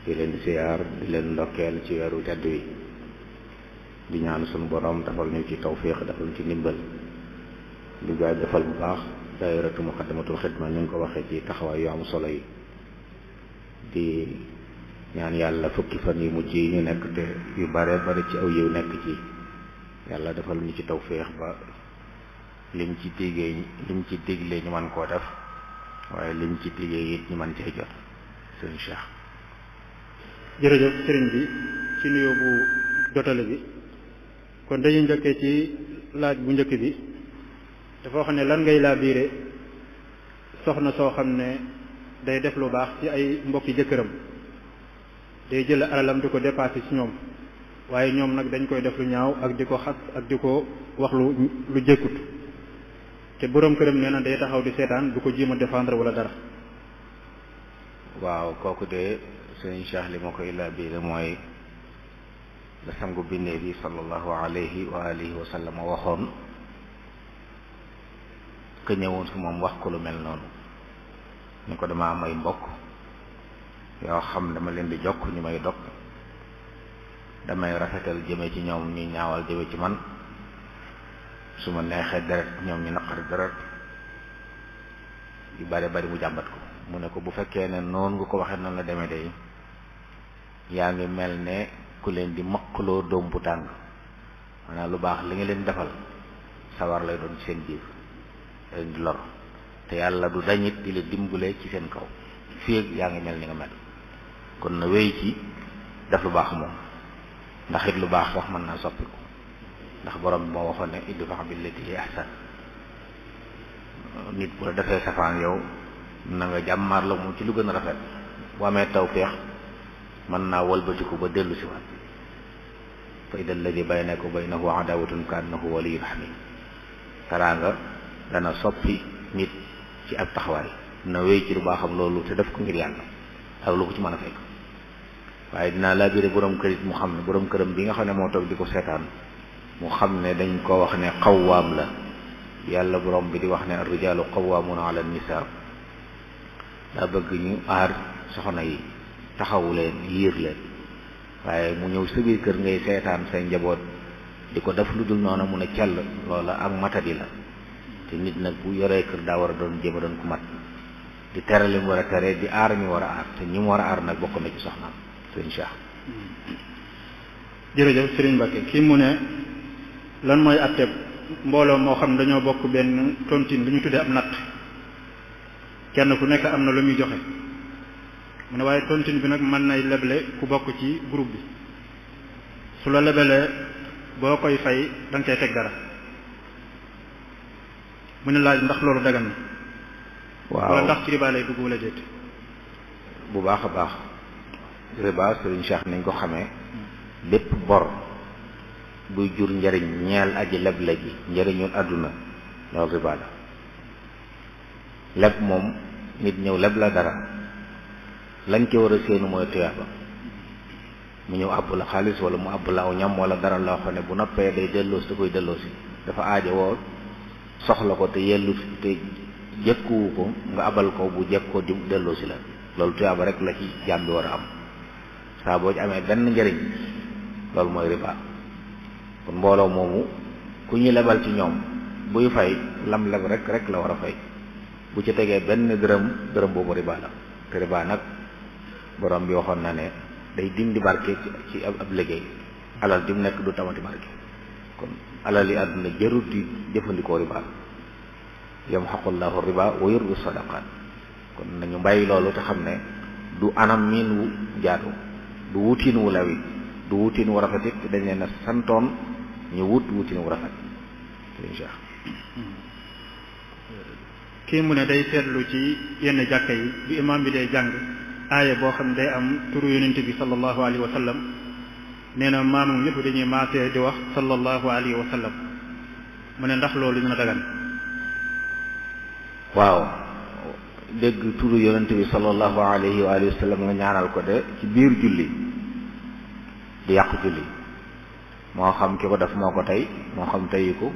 di leen siyaar di leen ndokkeel ci weeru tedd wi di ñaan sunu borom defal ñu ci tawfiq defal ñu ci ndimbal di gaay defal bu baax daayiratu muqaddamatul xidma ñu ngi ko waxee ci taxawaay yu am solo yi di ñaan yàlla fukki fan yu mujj yi ñu nekk te yu bare bare ci aw yiw nekk ci yàlla defal ñu ci tawfiq ba lim ci diglee ñu mën koo def waaye lim ci digee it ñu mën cee jot sëñ Cheikh. jërëjëf sëriñ bi ci nuyoo bu jotale bi kon dañuy njëkkee ci laaj bu njëkk bi dafa wax ne lan ngay laa biire soxna soo xam ne day def lu baax ci ay mbokki jëkkëram day jël alalam di ko dépassé ci ñoom waaye ñoom nag dañ koy def lu ñaaw ak di ko xas ak di ko wax lu jëkkut te boroom këram nee na day taxaw di seetaan du ko jéem a défendre wala dara. waaw kooku de sëñ Cheikh li ma koy laa biire mooy la sangu bindee bi sallallahu alayhi wa alihi wa sallam waxoon ka ñëwoon fi moom wax ko lu mel noonu ni ko dama am ay mbokk yoo xam dama leen di jokk ñu may dog damay rafetal jëme ci ñoom ñu ñaawal jëme ci man su ma neexee deret ñoom ñu naqari deret yu bari bari mu jàmbat ko mu ne ko bu fekkee ne noonu nga ko waxee noonu la demee day yaa ngi mel ne ku leen di makkaloo doom bu tàng maanaam lu baax li nga leen defal sawar lay doon ci seen biir leen di lor te yàlla du dañit di la dimbale ci seen kaw fii yaa ngi mel ni nga mel kon na wéy ci def lu baax moom ndax it lu baax sax mën naa soppiku ndax borom bi moo waxoon ne idfa' billati hiya ahsan nit bu la defee safaan yow na nga jàmmaar la moom ci lu gën a rafet bu amee tawfeex mën naa walbatiku ba dellu si waat fa ida alladi baynaka wa baynahu adawatun ka annahu waliyyun hamim teraanga dana soppi nit ci ab taxawaay na wéy ci lu baaxam loolu te def ko ngir yàlla ak lu ko ci mën a fekk waaye dinaa laa biire borom kër it mu xam ne borom këram bi nga xam ne moo toog di ko seetaan mu xam ne dañ ko wax ne xawwaam la yàlla borom bi di wax ne ar-rijaalu qawwaamuuna ala an-nisaa daa bëgg ñu aar soxna yi taxawu leen yiir leen waaye mu ñëw sa biir kër ngay seetaan say njaboot di ko def lu dul noonu mu ne cell loola ak matadi la te nit nag bu yoree kër daa war a doon jéem a doon ku mat di tere li mu war a tere di aar ñu war a aar te ñi mu war a aar nag bokk na ci soxnaam sëñ Cheikh. jërëjëf Serigne Mbacké kii mu ne lan mooy atteb mbooloo moo xam dañoo bokk benn tontine lu ñu tuddee ab natt kenn ku nekk am na lu muy joxe mu ne waaye tontine bi nag mën nay leble ku bokk ci groupe bi su la lebelee boo koy fay da nga cay teg dara mu ne laaj ndax loolu dagan na. waaw wala ndax ci riba lay dugg wala déet. bu baax a baax riba Serigne Cheikh nañ ko xamee bépp bor buy jur njariñ ñeel aji leble ji njariñul àdduna loolu riba la leb moom nit ñëw leb la dara lañ ci war a séenu mooy tuyaaba mu ñëw àbb la xaalis wala mu àbb la aw ñam wala dara loo xam ne bu noppee day delloosi da koy delloosi dafa aajo woo soxla ko te yellu te jëkkuwu ko nga abal ko bu jëkk ko di delloosi la loolu tuyaaba rek la ci jaam bi war a am saa boo ci amee benn njariñ loolu mooy riba kon mbooloo moomu ku ñu lebal ci ñoom buy fay lam leb rek la war a fay bu ci tegee benn dërëm boobu riba la te riba nag borom bi waxoon na ne day dindi barke ci ab liggéey alal di mu nekk du tamati barke kon alal yi àdduna jarut di jëfandikoo riba yamhaqullahu riba wa yurbi sadaqat kon nañu bàyyi loolu te xam ne du anam miin wu jaatu du wutiin wu lawi du wutiin wu rafet it dañ leen a santoon ñu wutiin wu rafet incha allah. kii mu ne day seetlu ci yenn jàkka yi bi imaam bi day jàng aaya boo xam ne day am turu yonent bi sallallahu alayhi wa sallam nee na maamum ñëpp dañuy maasee di wax sallallahu alayhi wa sallam mu ne ndax loolu dina dagan. waaw dégg turu yonent bi sallallahu alayhi wa sallam nga ñaanal ko de ci biir julli di yàqu julli moo xam ki ko def moo ko tey moo xam teyi ko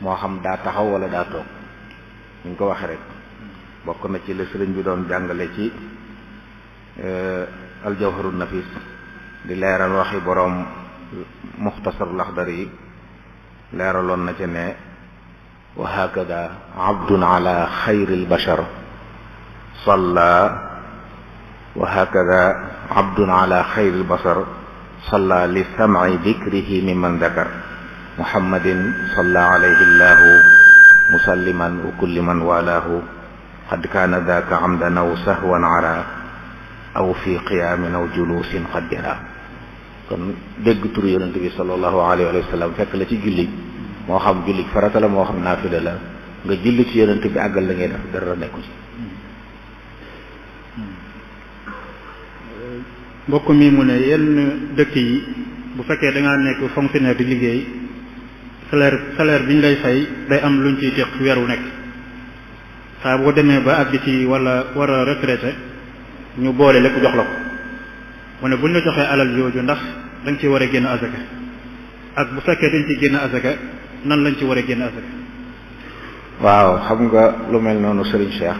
moo xam daa taxaw wala daa toog ñu ko waxee rek bokk na ci la sëriñ bi doon jàngale ci aljawharu nafis di leeral waxi boroom muxtasarul axdari yi leeraloon na ca ne wa hakada abdun ala xayril bashar salla wa hakada abdun ala xayril basar salla li sam'i dikrihi mimman dakar muhammadin salla alayhi llahu musalliman wa kulli man walaahu qad kaana daaka amdan aw sahwan ara aw fi qiyaamin aw juluusin qad jara. kon dégg tur yonent bi sallallahu alayhi wa sallam fekk la ci julli moo xam julli farata la moo xam naafila la nga julli ci yonent bi àggal la ngay def dara nekku ci. mbokk mi mu ne yenn dëkk yi bu fekkee da ngaa nekk fonctionnaire di liggéey salaire bi ñu lay fay day am luñ ciy teq weer wu nekk saa boo demee ba àgg ci wala war a retraité ñu boole lépp jox la ko mu ne buñ la joxee alal jooju ndax dañ ci war a génn asaka ak bu fekkee dañ ci génn asaka nan lañ ci war a génn asaka. waaw xam nga lu mel noonu Serigne Cheikh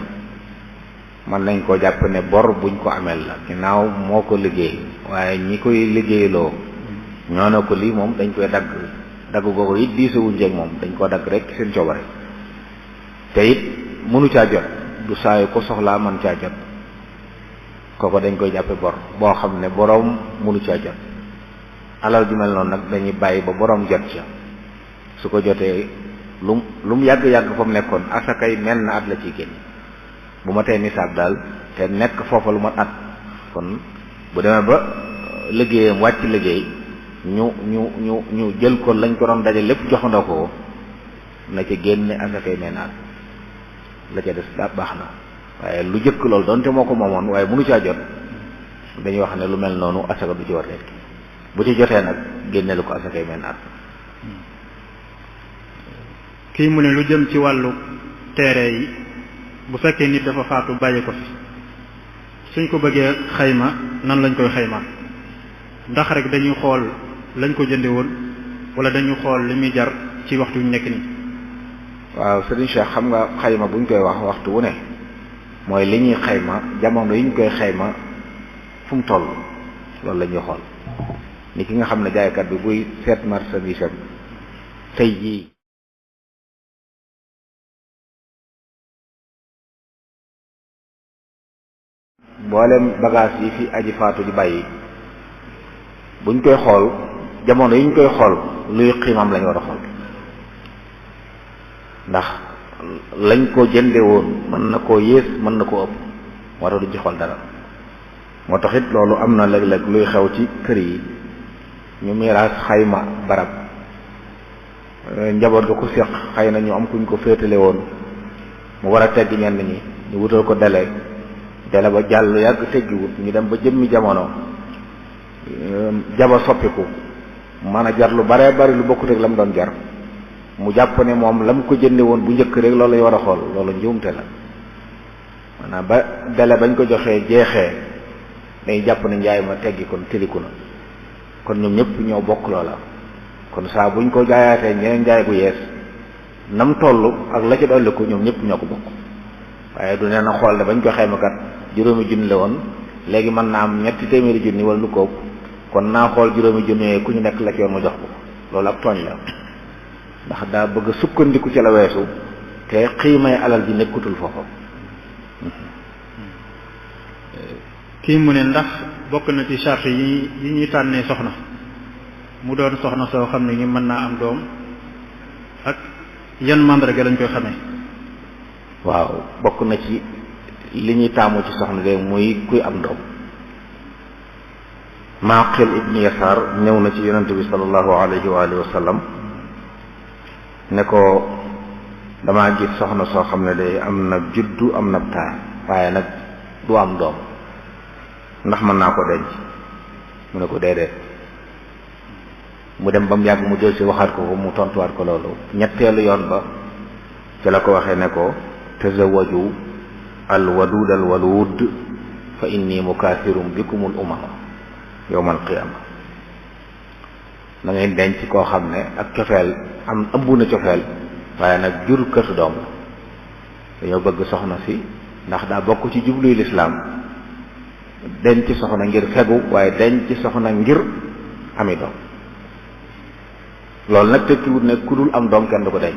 man nañ koo jàpp ne bor buñ ko ameel la ginnaaw moo ko liggéey waaye ñi koy liggéeyloo ñoo ne ko lii moom dañ koy dagg googu it diisawuñ jeeg moom dañ koo dagg rek seen coobare te it mënu caa jot du saayu ko soxlaa mën caa jot kooko dañ koy jàppe bor boo xam ne boroom mënu caa jot alal ju mel noonu nag dañuy bàyyi ba boroom jot ca su ko jotee lu mu yàgg-yàgg fa mu nekkoon asakay mel na at la ciy génn bu ma tee nisaab daal te nekk foofa lu ma at kon bu demee ba liggéeyam wàcc liggéey ñu jël ko lañ ko doon daje lépp joxandoo ko na ci génne asakay mel na at la ca des daa baax na waaye lu jëkk loolu doonte moo ko moomoon waaye mënu caa jot dañuy wax ne lu mel noonu asaka du ci war rek bu ci jotee nag génne lu ko asakay mel na at. kii mu ne lu jëm ci wàllu teere yi bu fekkee nit dafa faatu bàyyi ko fi suñ ko bëggee xayma nan lañ koy xayma ndax rek dañuy xool lañ ko jënde woon wala dañuy xool li muy jar ci waxtu wu nekk nii. waaw Serigne Cheikh xam nga xayma buñ koy wax waxtu wu ne mooy li ñuy xayma jamono yi ñu koy xayma fu mu toll loolu la ñuy xool ni ki nga xam ne jaaykat bi buy seet marchandise am tey jii mboolem bagage yi fi aji faatu di bàyyi buñ koy xool jamono yi ñu koy xool luy xiimam lañu war a xool ndax lañ ko jënde woon mën na koo yées mën na koo ëpp moo tax duñ ci xool dara moo tax it loolu am na léeg-léeg luy xew ci kër yi ñu miraas xayma barab njaboot ga ko séq xëy na ñu am kuñ ko féetale woon mu war a tegg ñenn ñi ñu wutal ko dele ba jàll yàgg teggiwut ñu dem ba jëmmi jamono jaba soppiku mën a jar lu bare bari lu bokkut ak la mu doon jar mu jàpp ne moom la mu ko jënde woon bu njëkk rek loolu lañu war a xool loolu njuumte la maanaam ba dele bañ ko joxee jeexee dañuy jàpp ne njaay ma teggi kon tiliku na kon ñoom ñëpp ñoo bokk loola kon saa buñ ko jaayaatee ñeneen njaay bu yees nam toll ak la ci dolliku ñoom ñëpp ñoo ko bokk waaye du nee na xool ne bañ ko xayma kat juróomi junni la woon léegi mën naa am ñetti téeméeri junni wala lu ko ëpp kon naa xool juróomi junni yooyu ku ñu nekk la ci yoon ma jox ko loolu ak tooñ la ndax daa bëgg a sukkandiku ci la weesu te xiimay alal ji nekkutul foofu. kii mu ne ndax bokk na ci charte yi ñuy tànnee soxna mu doon soxna soo xam ne ni mën naa am doom ak yan mandarga lañ koy xamee. waaw bokk na ci li ñuy taamu ci soxna de muy kuy am doom. Maqil ibn Yasar ñëw na ci yonent bi sallallahu alayhi wa alihi wa sallam ne ko damaa gis soxna soo xam ne de am na juddu am na taar waaye nag du am doom ndax mën naa ko denc mu ne ko déedéet mu dem ba mu yàgg mu jël si waxaat ko mu tontuwaat ko loolu ñetteelu yoon ba ci la ko waxee ne ko tazawwaju al wadud al walud fa inni mukathirum bikumul umama yawmal qiyama na ngeen denc koo xam ne ak cofeel ëmb na cofeel waaye nag jur këtu doom la dañoo bëgg soxna si ndax daa bokk ci jubluy lislaam denc soxna ngir fegu waaye denc soxna ngir ami doom loolu nag tekkiwut ne ku dul am doom kenn du ko denc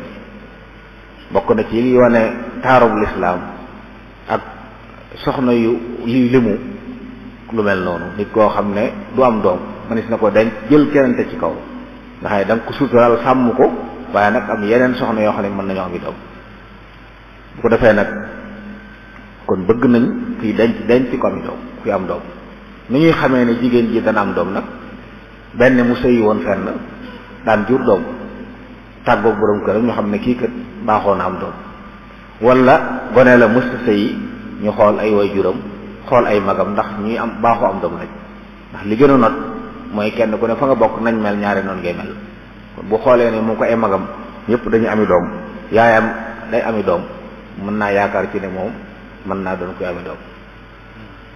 bokk na ci li wane taarub lislaam ak soxna yu limu lu mel noonu nit koo xam ne du am doom manis na ko denc jël keneen te ci kaw nga xam ne da nga ko suturaal sàmm ko waaye nag am yeneen soxna yoo xam ne mën nañoo ami doom bu ko defee nag kon bëgg nañ kuy denc ko ami doom kuy am doom ni ñuy xamee ne jigéen ji dana am doom nag benn mu sëyi woon fenn daan jur doom tàggoog borom këram ñu xam ne kii kat baaxoo na am doom wala gone la mësta sëyi ñu xool ay waajuram xool ay magam ndax ñuy am baaxoo am doom lañ ndax li gën a not mooy kenn ku ne fa nga bokk nañ mel ñaari noonu ngay mel bu xoolee ne mu ko ay magam ñëpp dañu ami doom yaayam day ami doom mën naa yaakaar ci ne moom mën naa doon koy ami doom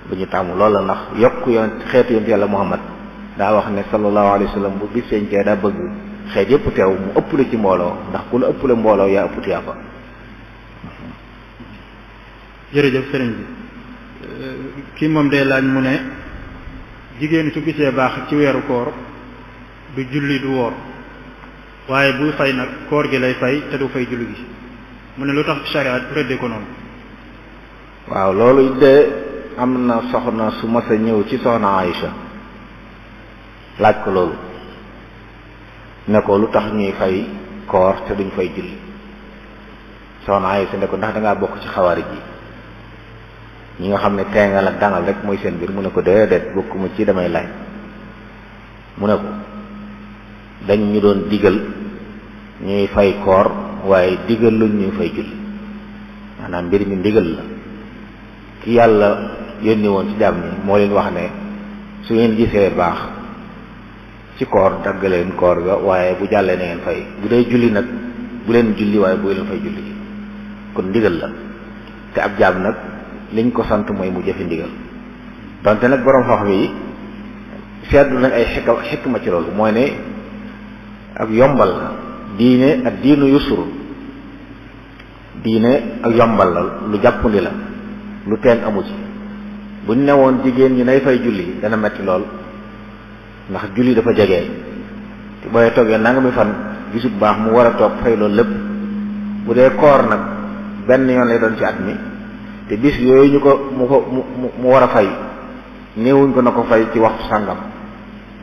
bu ñu tàmm loolu la ndax yokk yoon xeetu yonent yàlla Muhammad daa wax ne sallallahu alayhi wa sallam bu bis sencee daa bëgg xeet yëpp teew mu ëpp la ci mbooloo ndax ku la ëpp la mbooloo yaa ëpp tiyaafa. jërëjëf sëriñ bi kii moom day laaj mu ne jigéen su gisee baax ci weeru koor du julli du woor waaye buy fay nag koor gi lay fay te du fay julli gi mu ne lu tax shariat rëdde ko noonu. waaw loolu de am na soxna su mas a ñëw ci soxna Aïcha laaj ko loolu ne ko lu tax ñuy fay koor te duñ fay julli soxna Aïcha ne ko ndax dangaa bokk ci xawaari ji ñi nga xam ne teengal ak dangal rek mooy seen biir mu ne ko déedéet bokkuma ci damay laaj mu ne ko dañ ñu doon digal ñuy fay koor waaye digal luñ ñuy fay julli maanaam mbir mi ndigal la ki yàlla yónni woon ci jaam ñi moo leen wax ne su ngeen gisee baax ci koor dagg leen koor ga waaye bu jàllee na ngeen fay bu dee julli nag bu leen julli waaye bu leen fay julli gi kon ndigal la te ab jaam nag liñ ko sant mooy mu jëfe ndigal donte nag borom xam yi seetlu nañ ay xikma ci loolu mooy ne ak yombal la diine ak diinu yusru diine ak yombal la lu jàppandi la lu teen amu ci buñ newoon jigéen ñi nay fay julli dana metti lool ndax julli dafa jege te booy toggee nangami fan gisut baax mu war a toog fay loolu lépp bu dee koor nag benn yoon lay doon ci at mi te bis yooyu mu war a fay néewuñ ko na ko fay ci waxtu sàngam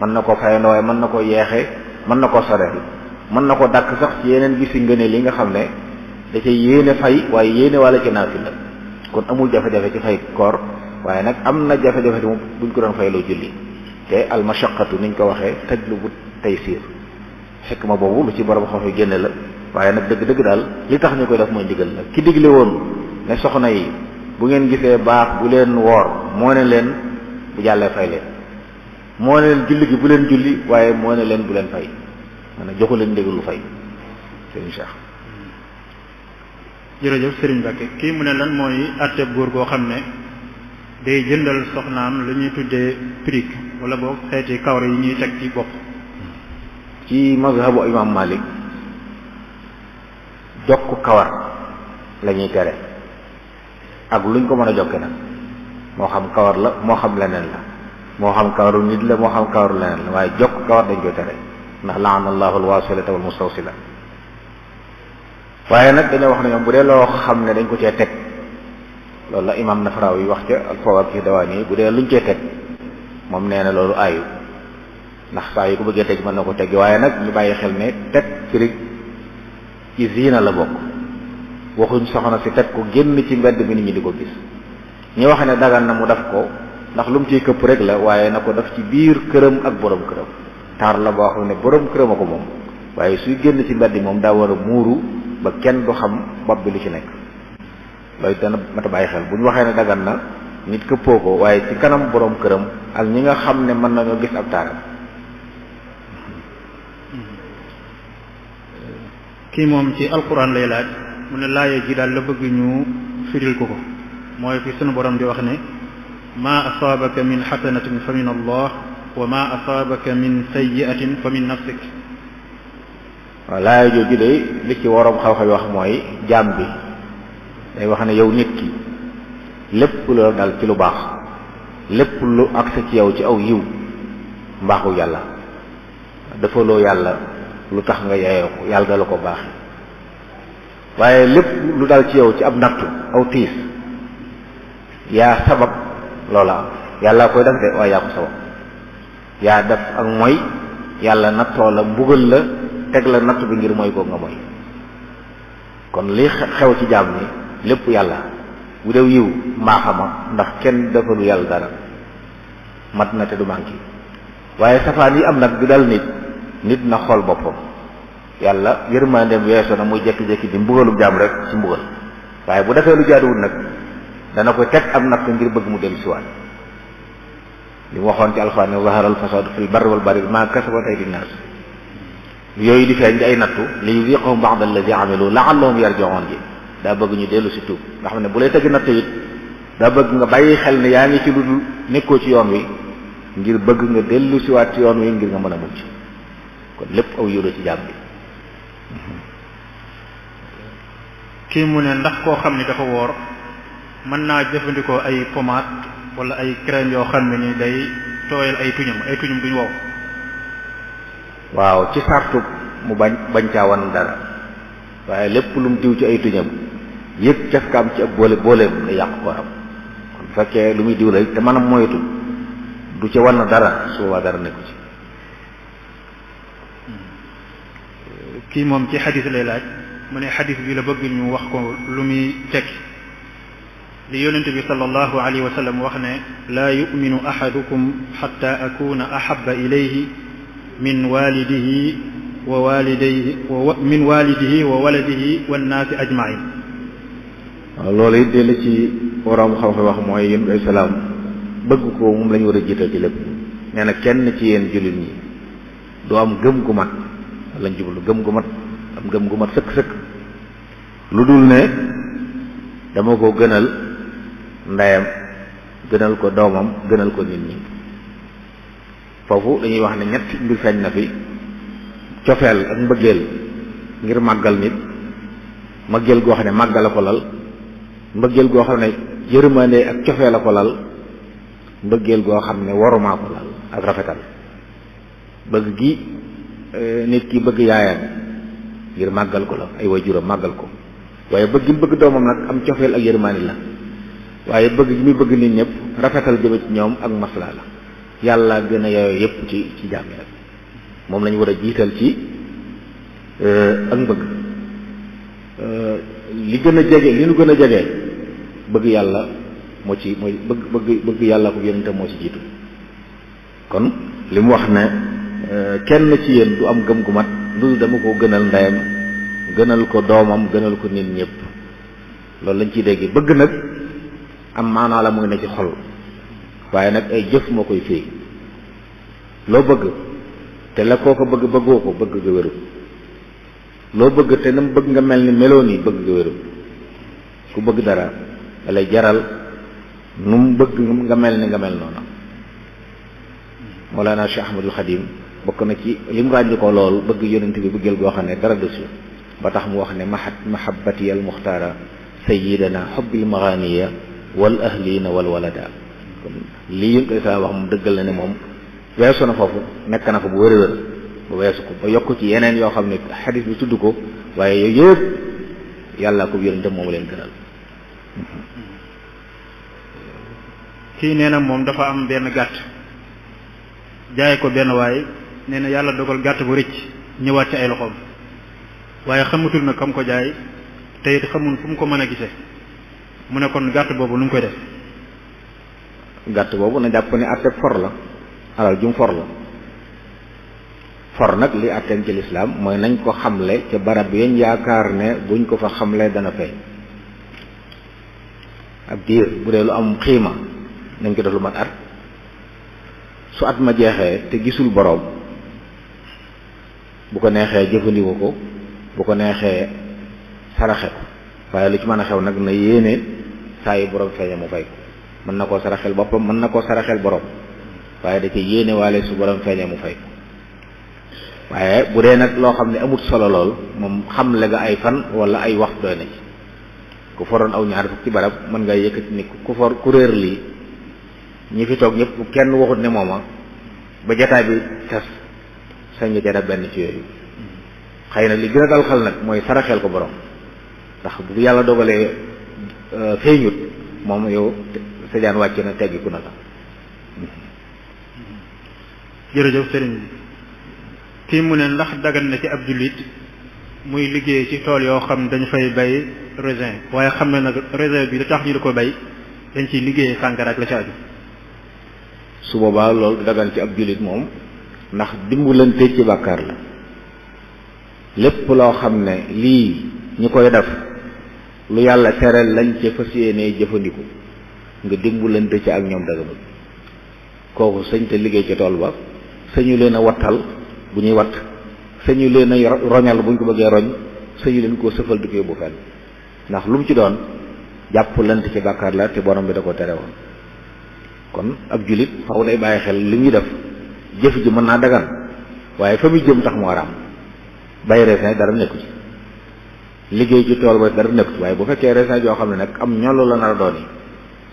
mën na ko fayandoo waaye mën na ko yeexe mën na ko soreel mën na ko dàkk sax ci yeneen bisi ngëneel li nga xam ne da ca yéene fay waaye yéene wala ci naafila kon amul jafe-jafe ci fay koor waaye nag am na jafe-jafe moom buñ ko doon fayloo julli te almashaqatu niñ ko waxee tajlubu taysir xikma boobu lu ci borom xam génne la waaye nag dëgg-dëgg daal li tax ñu koy def mooy ndigal la ki digle woon ne soxna yi bu ngeen gisee baax bu leen woor moo ne leen bu jàllee fay leen moo ne leen julli gi bu leen julli waaye moo ne leen bu leen fay maanaam joxu leen ndigal lu fay sëriñ Cheikh. jërëjëf sëriñ Mbacke kii mu ne lan mooy àtteeb góor goo xam ne day jëndal soxnaam lu ñuy tuddee prik wala boog xeeti kawar yi ñuy teg ci bopp. ci mazhabu imam Malik jokk kawar la ñuy tere ak luñ ko mën a jokke nag moo xam kawar la moo xam leneen la moo xam kawaru nit la moo xam kawaru leneen la waaye jokk kawar dañ koy tere ndax laana allahu alwasilata wal mustawsila waaye nag dañoo wax ne ñoom bu dee loo xam ne dañ ko cee teg loolu la imam Nafarawi wax ca al Fawaakih Dawaani bu dee luñ cee teg moom nee na loolu aayu ndax saa yu ko bëggee teg mën na ko teggi waaye nag ñu bàyyi xel ne teg firig ci ziina la bokk waxuñ soxna si teg ko génn ci mbedd mi nit ñi di ko gis ñu wax ne dagan na mu def ko ndax lu mu ciy këpp rek la waaye na ko def ci biir këram ak borom këram taar la boo xam ne borom këram a ko moom waaye suy génn ci mbedd moom daa war a muuru ba kenn du xam bopp bi lu ci nekk loolu dana mata bàyyi xel bu ñu waxee ne dagan na nit këppoo ko waaye ci kanam borom këram ak ñi nga xam ne mën nañoo gis ab taaram. kii moom ci alquran lay laaj mu ne laaye ji daal la bëgg ñu firil ko mooy fi sunu borom di wax ne maa asaabaka min xasanatin fa min allah wa maa asaabaka min sayyi'atin fa min nafsik. waaw laaye jooju de li ci waroom xaw-xaw wax mooy jaam bi day wax ne yow nit ki lépp lu dal ci lu baax lépp lu agsi ci yow ci aw yiw mbaaxu yàlla defaloo yàlla lu tax nga yeyoo ko yàlla dala ko baax waaye lépp lu dal ci yow ci ab nattu aw tiis yaa sabab loola am yàlla koy def de waaye yaa ko sabab yaa def ak mooy yàlla nattoo la mbugal la teg la natt bi ngir mooy ko nga mooy kon li xew ci jaam ni lépp yàlla bu dew yiw mbaaxama ndax kenn defalu yàlla dara mat na te du manqué waaye safaan yi am nag di dal nit na xool boppam yàlla yërmandeem weesoo na muy jekki-jekki di mbugalu jaam rek ci mbugal waaye bu defee lu jaaduwul nag dana koy teg am natt ngir bëgg mu dellu siwaat li mu waxoon ci alxuraan ne zahara al fasaadu fil barri wal bahri bimaa kasabat aydi naas yooyu di feeñ di ay nattu li yuziqahum ba'da allazi amilu la'allahum yarji'un ji daa bëgg ñu dellu si tuub nga xam ne bu lay tegi nattu it daa bëgg nga bàyyi xel ne yaa ngi ci lu dul nekkoo ci yoon wi ngir bëgg nga dellu siwaat ci yoon wi ngir nga mën a mucc kon lépp aw yóro ci jaam bi. kii mu ne ndax koo xam ne dafa woor mën naa jëfandikoo ay pommade wala ay crème yoo xam ne ni day tooyal ay tuñum duñ wow. waaw ci sartu mu bañ caa wan dara waaye lépp lu mu diw ci ay tuñam yëg cafkaam ci ab booleem da yàq ko am kon bu fekkee lu muy diw la te maanaam moytu du ca wan dara su boobaa dara nekku ci. kii moom ci xadis lay laaj mu ne xadis bi la bëgg ñu wax ko lu muy tekki li yonente bi sallallahu alayhi wa sallam wax ne laa yuminu ahadukum xatta akuna ahaba ilayhi min walidihi wa waladihi wa wannaasi ajmain. waaw loolu it de la ci borom xam-xam wax mooy yéen ay salaam bëgg ko moom la ñu war a jiital ci lépp nee na kenn ci yéen jullit ñi doo am gëm gu mat lañ jublu gëm gu mat am gëm gu mat sëkk lu dul ne dama ko gënal ndeyam gënal ko doomam gënal ko nit ñi. foofu dañuy wax ne ñetti mbir feeñ na fi cofeel ak mbëggeel ngir màggal nit mbëggeel goo xam ne màggal a ko lal mbëggeel goo xam ne yërmande ak cofeel a ko lal mbëggeel goo xam ne warumaa ko lal ak rafetal bëgg gi nit ki bëgg yaayam ngir màggal ko la ay waajuram màggal ko waaye bëgg gi bëgg doomam nag am cofeel ak yërmande la waaye bëgg gi muy bëgg nit ñëpp rafetal jëme ci ñoom ak maslaa la yàlla gën a yooyu yëpp ci jàmm rek moom lañu war a jiital ci ak mbëgg li gën a jege li nu gën a jege bëgg yàlla moo ci mooy bëgg yàlla ko yonentam moo ci jiitu kon li mu wax ne kenn ci yéen du am gëm gu mat lu dama ko gënal ndeyam gënal ko doomam gënal ko nit ñëpp loolu lañ ciy dégg bëgg nag am maanaa la muy ne ci xol waaye nag ay jëf moo koy fii loo bëgg te la koo ko bëgg bëggoo ko bëgg nga wérul loo bëgg te nam bëgg nga mel ni meloo nii bëgg nga wérul ku bëgg dara da lay jaral nu mu bëgg nga mel ni nga mel noonu. Mawlana Cheikh Ahmadul Xadim bokk na ci li mu ràññi ko lool bëgg yonent bi bëggeel goo xam ne dara desu ba tax mu wax ne mahabbati al muxtaara sayyidana hubbil maghaniya wal ahlina wal walada kon lii yëpp day saa wax moom dëggal na ne moom weesu na foofu nekk na ko bu wér-wér ba weesu ko ba yokk ci yeneen yoo xam ne xadis bi tudd ko waaye yooyu yëpp yàlla ko yonentam moomu leen gënal. kii nee na moom dafa am benn gàtt jaay ko benn waay nee na yàlla dogal gàtt bu rëcc ñëwaat ci ay loxoom waaye xamatul na kam ko jaay te it xamul fu mu ko mën a gisee mu ne kon gàtt boobu nu mu koy def. gàtt boobu na jàpp ne àtte for la alal jum for la for nag li àtteem ci lislaam mooy nañ ko xamle ca barab yañ yaakaar ne buñ ko fa xamle dana feeñ ab diir bu dee lu am xiima nañ ko def lu mat at su at ma jeexee te gisul boroom bu ko neexee jëfandikoo ko bu ko neexee saraxe ko waaye lu ci mën a xew nag na yéene saa yu boroom feeñe mu fay ko mën na koo saraxel boppam mën na koo saraxel boroom waaye da ci yéene waale su boroom feeñe mu fay ko waaye bu dee nag loo xam ne amut solo lool moom xamle nga ay fan wala ay waxtu doy na ci ku foroon aw ñaar fukk ci barab mën nga yëkkati ni ku for ku réer lii ñi fi toog ñëpp kenn waxut ne mooma ba jataay bi tas sañ nga jara benn ci yooyu xëy na li gën a dal xel nag mooy saraxeel ko borom ndax bu yàlla dogalee feeñut moom yow sa jaan wàcc na teggiku na la. jërëjëf sëriñ bi kii mu ne ndax dagan na ci ab jullit muy liggéey ci tool yoo xam dañu fay bay raisin waaye xam ne nag raisin bi da tax ñu di ko bay dañ ciy liggéeyee sàngara ak la ci aju. su boobaa loolu dagan ci ab jullit moom ndax dimbalante ci bàkkaar la lépp loo xam ne lii ñi koy def lu yàlla tereel lañ ca fas yéenee jëfandiku nga dimbalante ci ak ñoom daganul kooku sëñ te liggéey ci tool ba sañu leen a wattal bu ñuy watt sañu leen a roñal bu ñu ko bëggee roñ sañu leen koo sëfal di ko yóbbu fenn ndax lu mu ci doon jàppalante ci bàkkaar la te borom bi da ko tere woon kon ab jullit faw day bàyyi xel li muy def jëf ji mën naa dagan waaye fa muy jëm tax mu araam bay raisin dara nekku ci liggéey ci tool ba dara nekku ci waaye bu fekkee raisin joo xam ne nag am ñollu la nar a doon yi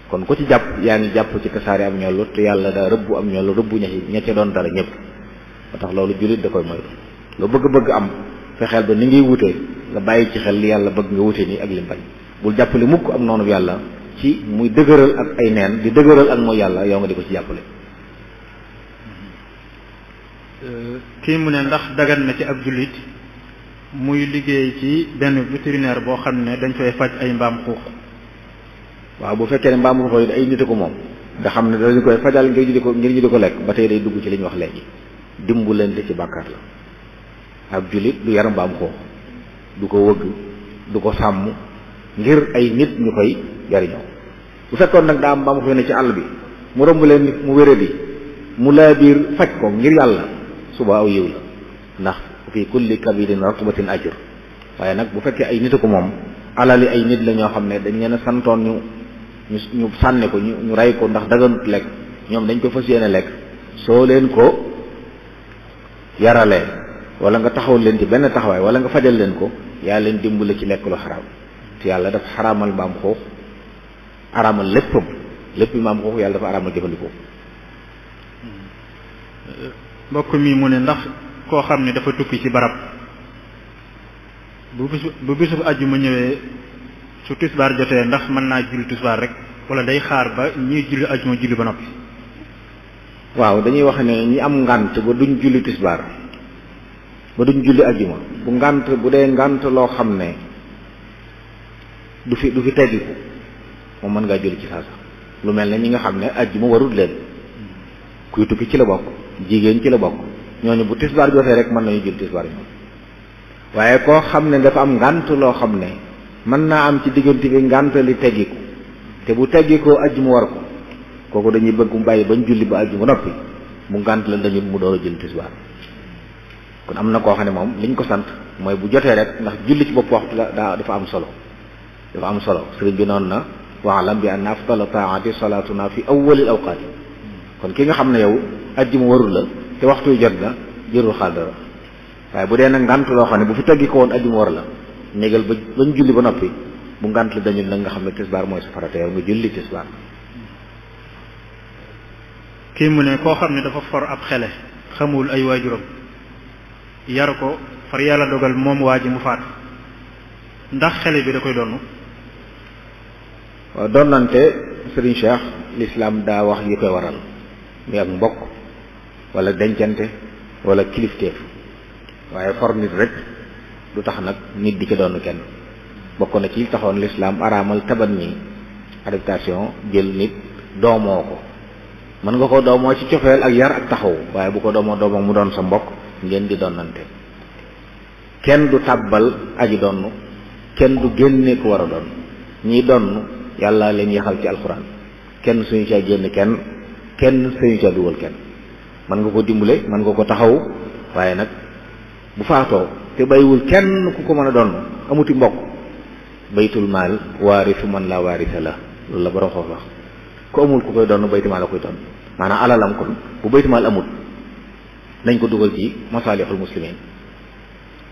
kon ku ci jàpp yaa ngi jàpp ci tasaare am ñollu te yàlla daa rëbbu am ñollu rëbbu ña ca doon dara ñëpp ba tax loolu jullit da koy moytu lu bëgg-bëgg am fexeel ba ni ngay wutee nga bàyyi ci xel li yàlla bëgg nga wute nii ak lim bañ bul jàppale mukk am noonu yàlla ci muy dëgëral ak ay neen di dëgëral ak mooy yàlla yow nga di ko ci jàppale. kii mu ne ndax dagan na ci ab jullit muy liggéey ci benn vétérinaire boo xam ne dañ fay faj ay mbaam xuux. waaw bu fekkee ne mbaam xuux yi ay nit ko moom nga xam ne dañu koy fajal ngir ñu di ko lekk ba tey day dugg ci li ñu wax léegi dimbalante ci bàkkaar la ab jullit du yar mbaam xuux du ko wëgg du ko sàmm ngir ay nit ñu koy jariñoo bu fekkoon nag daa am mbaam xuux ne ci àll bi mu romb leen nit mu wéradi mu laa biir faj ko ngir yàlla suba aw yiw la ndax fi kulli kabirin ratbatin ajr waaye nag bu fekkee ay nit ko moom alali ay nit la ñoo xam ne dañ leen a santoon ñu sànni ko ñu rey ko ndax daganut lekk ñoom dañ ko fas yéene lekk soo leen ko yaralee wala nga taxaw leen ci benn taxawaay wala nga fajal leen ko yaa leen dimbale ci lekk lu xaraam te yàlla dafa xaraamal mbaam xuux araamal lépp mbaam xuux yàlla dafa araamal jëfandikoo. mbokk mi mu ne ndax koo xam ne dafa tukki ci barab bu bisu àjjuma ñëwee su tisbaar jotee ndax mën naa julli tisbaar rek wala day xaar ba ñuy julli àjjuma julli ba noppi. waaw dañuy wax ne ñi am ngànt ba duñ julli tisbaar ba duñ julli àjjuma bu dee ngànt loo xam ne du fi teggiku moom mën ngaa julli ci saasa lu mel ne ñi nga xam ne àjjuma warul leen kuy tukki ci la bokk jigéen ci la bokk ñooñu bu tisbaar jotee rek mën nañu julli tisbaar ñoom waaye koo xam ne dafa am ngànt loo xam ne mën naa am ci diggante bi ngànt li teggiku te bu teggikoo àjjuma war ko kooku dañuy bëgg mu bàyyi bañ julli ba àjjuma noppi mu ngànt la dañu mu door a julli tisbaar kon am na koo xam ne moom liñ ko sant mooy bu jotee rek ndax julli ci bopp waxtu la dafa am solo sëriñ bi noonu na waalam bi anna afdala taati salatuna fi awwalil awqaati kon ki nga xam ne yow àjjuma warul la te waxtu yu jot na jërul xaal dara waaye bu dee nag ngànt loo xam ne bu fi teggi ko woon àjjuma war la négal bañ julli ba noppi bu ngànt la dañu nag nga xam ne tisbaar mooy sa farata yow nga julli tisbaar. kii mu ne koo xam ne dafa for ab xele xamul ay waajuram yar ko far yàlla dogal moom waa ji mu faat ndax xele bi da koy donn. waaw donnante Serigne Cheikh l'islam daa wax yi koy waral muy ak mbokk wala dencante wala kilifteef waaye for nit rek du tax nag nit di ci doon kenn bokk na ci taxoon l'islam araamal tabanni adaptation jël nit doomoo ko mën nga ko doomoo ci cofeel ak yar ak taxaw waaye bu ko doomoo mu doon sa mbokk ngeen di donnante kenn du tàbbal aji donn kenn du génne ku war a doon ñiy donn yàlla leen yaxal ci alxuraan kenn suñu ca génn kenn suñu ca dugal kenn mën nga ko dimbale mën nga ko taxaw waaye nag bu faatoo te bàyyiwul kenn ku ko mën a doon amuti mbokk baytul maal waarisu man la waarisa la loolu la borom xoof wax ku amul ku koy doon baytu maal la koy doon maanaam alalam kon bu baytu maal amul nañ ko dugal ci masaalixul muslimin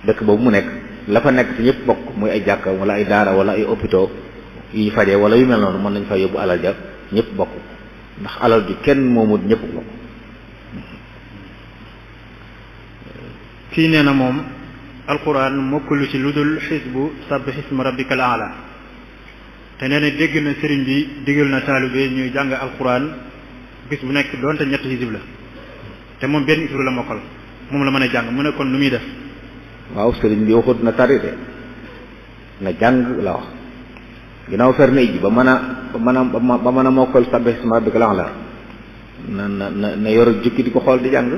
dëkk boobu mu nekk la fa nekk ci ñëpp bokk muy ay jàkka wala ay daara wala ay hôpitaux yi faje wala yu mel noonu mën nañ fa yóbbu alal ja ñëpp bokk ndax alal ji kenn moomut ñëpp bokk. kii nee na moom alquran mokkulu ci lu dul xisbu sabbih isma rabbikal a'la te nee na dégg na sëriñ bi digal na taalibe ñuy jàng alquran bis bu nekk doonte ñetti xisib la te moom benn isru la mokkal moom la mën a jàng mu ne kon nu muy def. waaw sëriñ bi waxut na tari de na jàng la wax ginnaaw fer na iji ba mën a mokkal sabbih isma rabbikal a'la na yor jukki di ko xool di jàng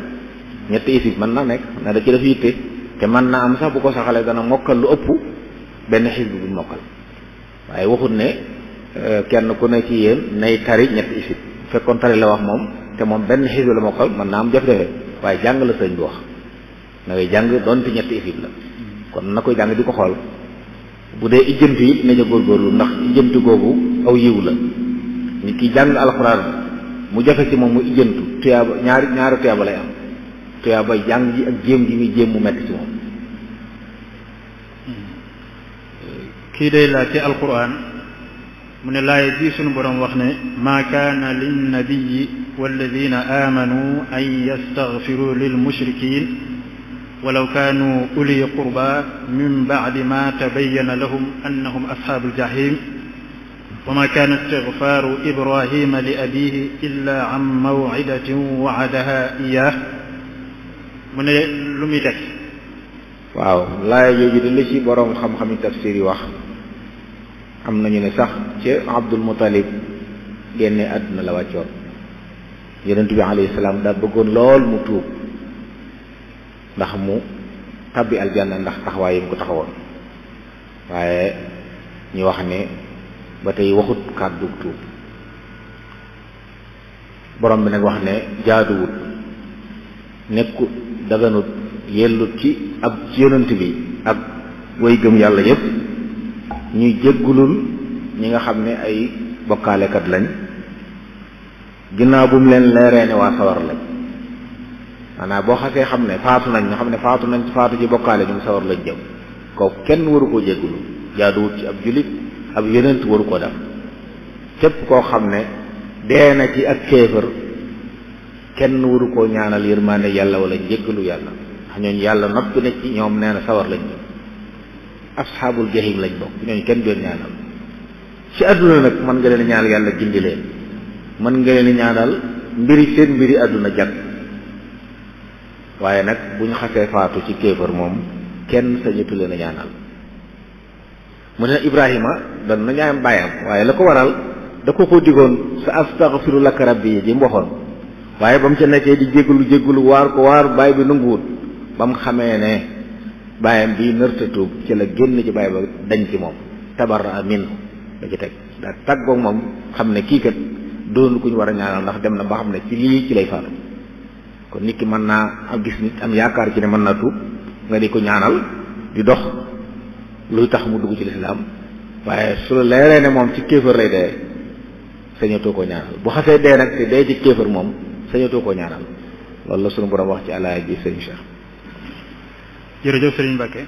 ñetti isib mën na nekk na da ci def yitte te mën na am sax bu ko saxalee dana mokkal lu ëpp benn xisb bu mokkal waaye waxut ne kenn ku ne ci yéen nay tari ñetti isib fekkoon tari la wax moom te moom benn xisb la mokkal mën naa am jafe-jafe waaye jàng la sëñ bi wax na ngay jàng doonte ñetti isib la kon na koy jàng di ko xool bu dee ijjantu it nañu góorgóorlu ndax ijjantu googu aw yiw la nit ki jàng alxuraan mu jafe ci moom mu ijjantu tuyaaba ñaari tuyaaba lay am tuyaaba jàng ji ak jéem ji muy jéem mu metti ci moom. kii day laaj ci alquran mu ne laay bii sunu borom wax ne maa kaana linnabiyi walladina amanu an yastaghfiru lil mushrikin walaw kaanu uli qurba min ba'di ma tabayyana lahum annahum ashabul jahim wa ma kaana istighfaru ibrahima li abihi illa an maw'idatin wa'adaha iyyah mu ne lu muy teg. waaw laaya jooju de li ci boroom xam-xami tafsir yi wax am nañu ne sax ci Abdul Muttalib génne àdduna la wàccoon yonent bi alayhi salaam daa bëggoon lool mu tuub ndax mu tabbi aljanna ndax taxawaay yi mu ko taxawoon waaye ñu wax ne ba tey waxut kàddu tuub borom bi nag wax ne jaaduwut nekkut daganut yellut ci ab yonent bi ak way gëm yàlla yépp ñuy jéggulul ñi nga xam ne ay bokkaalekat lañ ginnaaw bu mu leen leeree ne waa sawar lañ maanaam boo xasee xam ne faatu nañ nga xam ne faatu ci bokkaale ñu sawar lañ jëm kooku kenn waru koo jéggulu jaaduwut ci ab jullit ab yonent waru ko def képp koo xam ne dee na ci ak kéefër kenn waru koo ñaanal yërmaande yàlla wala njéggalu yàlla ndax ñooñu yàlla noppi na ci ñoom nee na sawar lañ jëm asxaabul jahim lañ bokk ñooñu kenn doon ñaanal ci àdduna nag mën nga leen ñaanal yàlla gindi leen mën nga leen ñaanal seen mbiri àdduna jag waaye nag bu ñu xasee faatu ci kéefër moom kenn sañatu leen a ñaanal mu ne Ibrahima doon na ñaan bàyyam waaye la ko waral da ko digoon sa astaghfiru laka rabbi ji mboxoon waaye ba mu ca nekkee di jéggalu waar ko waar baay bi nanguwut ba mu xamee ne baayam bi nërta tuub ci la génn ci baay ba dañ ci moom tabarra minhu da ci teg daa tàggoog moom xam ne kii kat doon ku ñu war a ñaanal ndax dem na ba xam ne ci lii ci lay faatu kon nit ki mën naa am gis nit am yaakaar ci ne mën naa tuub nga di ko ñaanal di dox luy tax mu dugg ci lislaam waaye su la leeree ne moom ci kéefër lay dee sañatoo koo ñaanal bu xasee dee nag te dee ci kéefër moom sañatoo koo ñaanal loolu la sunu borom wax ci alaaya ji sëñ Cheikh. jërëjëf Serigne Mbacké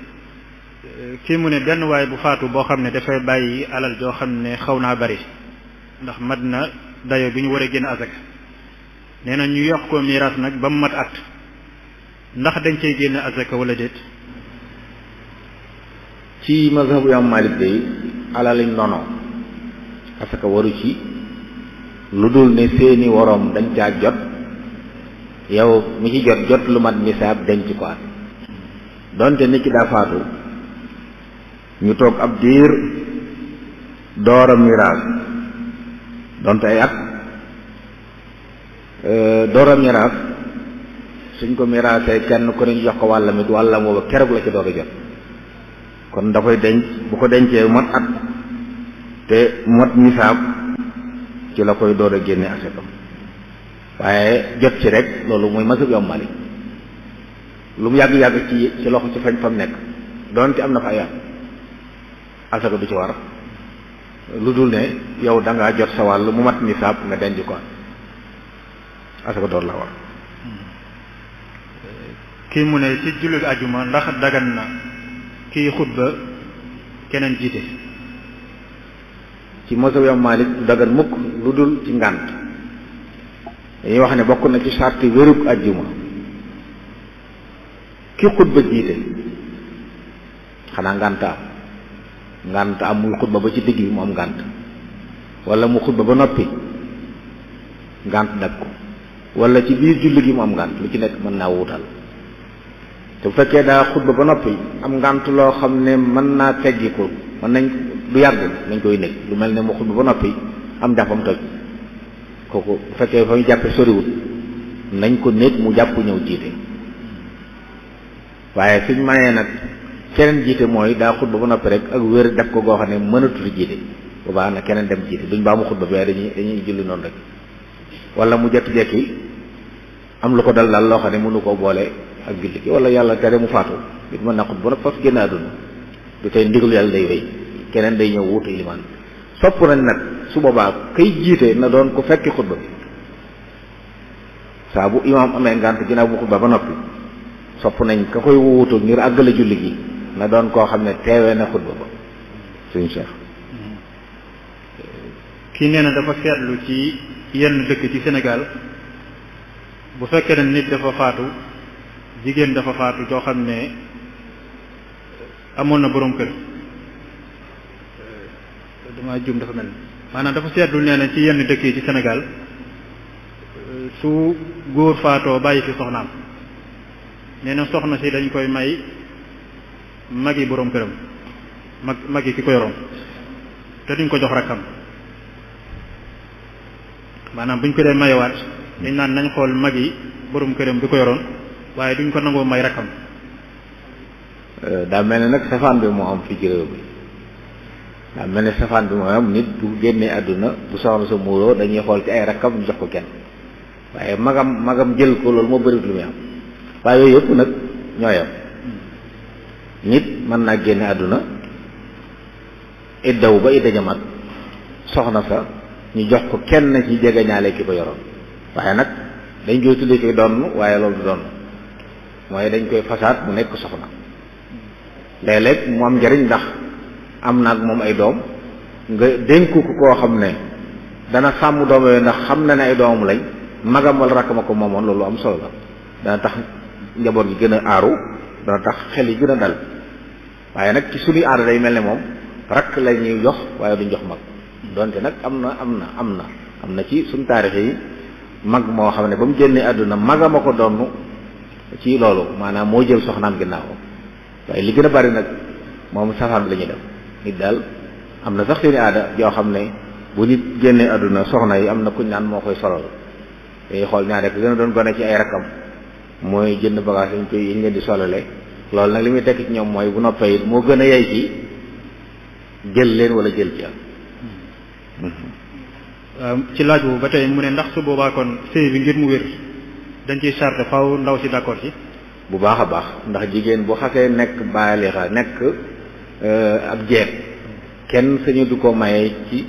kii mu ne benn waay bu faatu boo xam ne dafay bàyyi alal joo xam ne xaw naa bari ndax mat na dayo bi ñu war a génn azaka nee na ñu yokk ko miraas nag ba mu mat at ndax dañ cey génn azaka wala déet. ci mazhabu Imam Malik day alaliñ nono parce que waru ci lu dul ne seeni woroom dañ caa jot yow mi ci jot lu mat nisaab denc ko at donte nit ki daa faatu ñu toog ab diir door a miraas donte ay at door a miraas suñ ko miraasee kenn ku ne ñu jox ko wàllam it wàllam booba keroog la ci doog a jot kon da koy denc bu ko dencee mat at te mat nisaab ci la koy door a génne asaka waaye jot ci rek loolu mooy mazhab Imam Malik lu mu yàgg-yàgg ci loxo ci fañ fam nekk doonte am na fa ay at asaka du ci war lu dul ne yow da ngaa jot sa wàll mu mat nisaab nga denc ko asaka door la war. kii mu ne ci jullit ajuma ndax dagan na kii xutba keneen jiite. ci mazhab Imam Malik du dagan mukk lu dul ci ngànt. dañuy wax ne bokk na ci sarti wérug ajjuma ki xutba jiite xanaa ngànt amul xutba ba ci digg bi mu am ngànt, wala mu xutba ba noppi ngànt dab ko, wala ci biir julli gi mu am ngànt, lu ci nekk mën naa wuutal. te bu fekkee daa xutba ba noppi am ngànt loo xam ne mën naa teggi ko, mën nañ du yàgg nañ koy nekk, lu mel ne mu xutba ba noppi am jàppam toj, kooku bu fekkee fa ñu jàppe soriwut nañ ko nekk mu jàpp ñëw jiite. waaye suñ mayee nag keneen jiite mooy daa xutba ba noppi rek ak wér def ko goo xam ne mënatul jiite, bu baax na keneen dem jiite, duñ baa mu xutba bi waaye dañuy julli noonu rek. wala mu jekki-jekki am lu ko dal loo xam ne mënu koo boole ak julli gi, wala yàlla tere mu faatu it mën na xutba ba nag fas génn àdduna, du tey ndigalu yàlla day wéy, keneen day ñëw wuutu ilimaan. sopp nañ nag su boobaa kay jiite na doon ko fekki xutba bi. saa bu imaam amee ngànt ginnaaw bu xutba ba noppi sopp nañ ka koy wuutu ngir àggale julli gi na doon koo xam ne teewee na xutba ba. suñu Cheikh kii nee na dafa seetlu ci yenn dëkk ci Sénégal bu fekkee ne nit dafa faatu, jigéen dafa faatu joo xam ne amoon na boroom kër, dama juum dafa mel, maanaam dafa seetlu nee na ci yenn dëkk yi ci Sénégal su góor faatoo bàyyi fi soxnaam, nee na soxna si dañ koy may magi boroom këram, magi ki ko yoroon, te duñ ko jox rakkam. maanaam buñ ko dee mayewaat dañ naan nañ xool magi boroom këram bi ko yoroon, waaye duñ ko nangoo may rakkam. daa mel ne nag safaan bi moo am fii ci réew bi, daa mel ne safaan bi moo am nit bu génnee àdduna bu soxna sa muuroo dañuy xool ci ay rakkam ñu jox ko kenn, waaye magam jël ko loolu moo bëriwut lu muy am. waaye yooyu yëpp nag ñoo yam. nit mën naa génne àdduna iddaw ba idda jamaat soxna sa ñu jox ko kenn ci jegeñaale ki ko yoroon, waaye nag dañ koy tuddee koy doon, waaye loolu du doon, mooy dañ koy fasaat mu nekk soxna. léeg-léeg mu am njariñ ndax am naag moom ay doom, nga dénku ko koo xam ne dana sàmm doom yooyu ndax xam na ne ay doomam lañ, magam wala rakkama ko moomoon, loolu am solo la. dana tax njaboot gi gën a aaru, dana tax xel yi gën a dal. waaye nag ci suñuy aada day mel ne moom rakk la ñuy jox waaye duñ jox mag, donte nag am na ci suñ taarix yi mag moo xam ne ba mu génnee àdduna magama ko donn ci loolu, maanaam moo jël soxnaam ginnaaw. waaye li gën a bari nag moom safaan bi la ñuy def. nit daal am na sax seeni aada yoo xam ne bu nit génnee àdduna soxna yi am na kuñ naan moo koy solal, dañuy xool ñaar rek gën a doon gone ci ay rakkam mooy jënd bagage yi ñu leen di solale. loolu nag li muy tekk ci ñoom mooy bu noppee it moo gën a yey ci jël leen wala jël ci ci laaj boobu ba tey mu ne ndax su boobaa kon sëy bi ngir mu wér dañ ciy charte faw ndaw si d'accord ci. bu baax a baax, ndax jigéen bu xasee nekk baalixa nekk ab jeeg kenn sañu du ko maye ci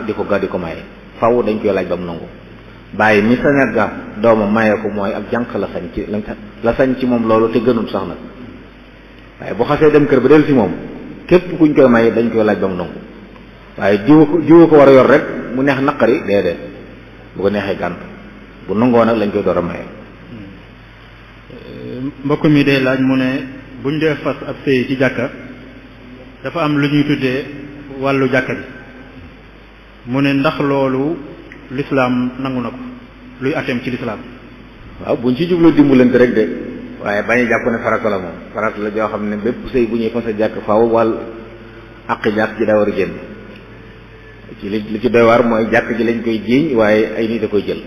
di ko maye, faw dañ koy laaj ba mu nangu. bàyyi mi sañ a ga doomam maye ko mooy ab jànq la sañ ci moom loolu te gënul sax nag. waaye bu xasee dem kër ba del si moom képp kuñ koy maye dañ koy laaj ba mu nangu, waaye jiwu ko war a yor rek mu neex naqari déedéet, bu ko neexee gànt, bu nangoo nag lañ koy door a maye. mbokk mi day laaj mu ne buñ dee fas ab sëy ci jàkka dafa am lu ñuy tuddee wàllu jàkka bi, mu ne ndax loolu lislaam nangu na ko, luy atem ci lislaam. waaw buñ ci jubloo dimbalante rek de, waaye bañu jàpp ne farata la moom, farata la joo xam ne bépp sëy bu ñuy fas a jàkk faaw wàll àq jàkk ji daa war a génn. ci li ci doy waar mooy jàkk ji lañ koy jiiñ waaye ay nit a koy jël.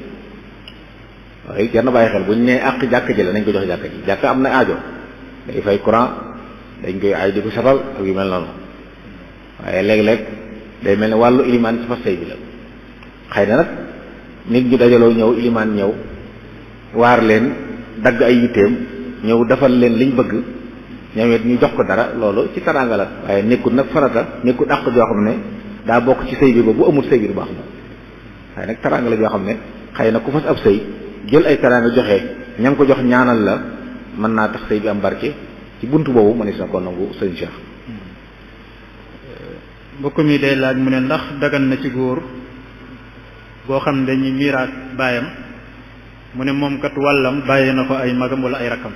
waaye jar na bàyyi xel bu ñu nee àq jàkk ji la nañ ko jox jàkk ji. jàkk am na aajo, day fay courant, dañ koy ay di ko satal ak yu mel noonu, waaye léeg-léeg day mel ne wàllu ilimaan ci fas sëy bi la. xëy na nag nit ñu dajaloo ñëw ilimaan ñëw waar leen dagg ay yitteem ñëw defal leen liñ bëgg, ñoom it ñu jox ko dara, loolu ci teraanga la, waaye nekkul nag farata, nekkul àq joo xam ne daa bokk ci sëy bi ba bu amul sëy bi du baax na. waaye nag teraanga la joo xam ne xëy na ku fas ab sëy jël ay teraanga joxe ña ngi ko jox ñaanal la, mën naa tax sëy bi am barke. ci buntu boobu mënees na ko nangu sëñ Cheikh. mbokk mi day laaj mu ne ndax dagan na ci góor boo xam ne dañuy miiraas baayam mu ne moom kat wàllam bàyyi na ko ay magam wala ay rakkam.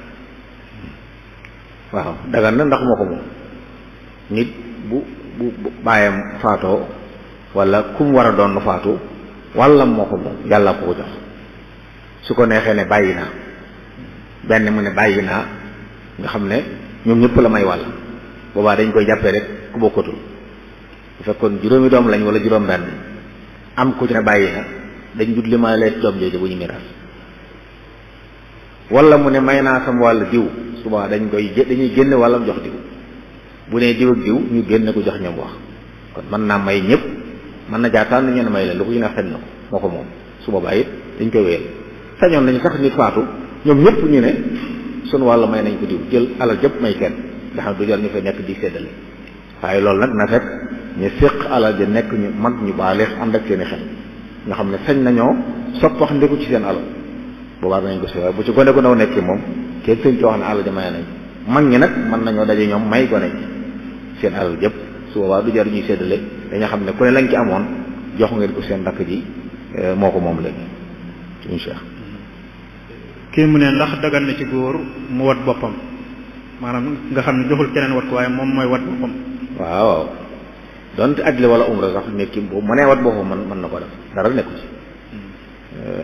waaw dagan na ndax moo ko moom nit bu baayam faatoo wala ku mu war a doon faatu wàllam moo ko moom yàlla ko ko jox su ko neexee ne bàyyi naa benn mu ne bàyyi naa nga xam ne ñoom ñëpp la may wàll boobaa dañ koy jàppee rek ku bokkatul bu fekkoon juróomi doom lañ wala juróom benn am ku ci ne bàyyi na dañ jut li ma leen doom jooju bu ñu miraas wala mu ne may naa sama wàll diw suba dañuy génne wàllam jox diw bu ne diw ak diw ñu génne ko jox ñoom wax kon mën naa may ñëpp mën na jaataan ñenn may la lu ko ñu ne xen na ko moo ko moom su boobaa it dañ koy wéyal sañoon nañu sax nit faatu ñoom ñëpp ñu ne sunu wàll may nañ ko diw jël alal jëpp may kenn nga xam du jar ñu fay nekk di séddale waaye loolu nag na fekk ñu séq alal ja nekk ñu mag ñu baaleex ànd ak seen i xel nga xam ne sañ nañoo soppax ndiku ci seen alal boobaa danañ ko si waaye bu ci gone gu ndaw nekkee moom kenn sëñ ci wax ne alal ja may nañ mag ñi nag mën nañoo daje ñoom may gone seen alal jëpp su boobaa du jar ñuy séddale dañoo xam ne ku ne lañ ci amoon jox ngeen ko seen rakk ji moo ko moom léegi incha allah. kii mu ne ndax dagan na ci góor mu wat boppam maanaam nga xam ne joxul keneen wat ko waaye moom mooy wat boppam. waaw donte ajli wala umra sax nit ki boobu mënee wat boppam mën na ko def dara nekku ci.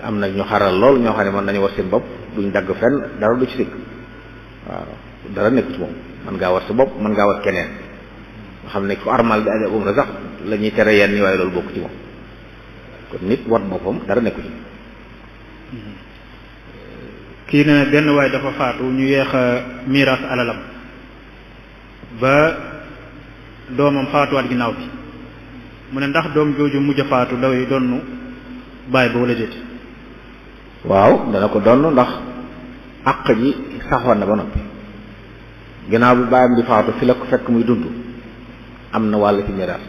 am na ñu xaral lool ñoo xam ne mën nañu wat seen bopp duñ dagg fenn dara du ci dikk waaw dara nekku ci moom mën ngaa wat sa bopp mën ngaa wat keneen nga xam ne ku armal bi ajli umra sax la ñuy tere yenn yi waaye loolu bokk ci moom kon nit wat boppam dara nekku ci. kii ne benn waay dafa faatu ñu yeex a miiraas alalam ba doomam faatuwaat ginnaaw bi mu ne ndax doom jooju mujj a faatu daway donnu bàyyi ba wala déet. waaw dana ko donn ndax àq ji saxoon na ba noppi ginnaaw bi bàyyam di faatu fi la ko fekk muy dund am na wàll ci miiraas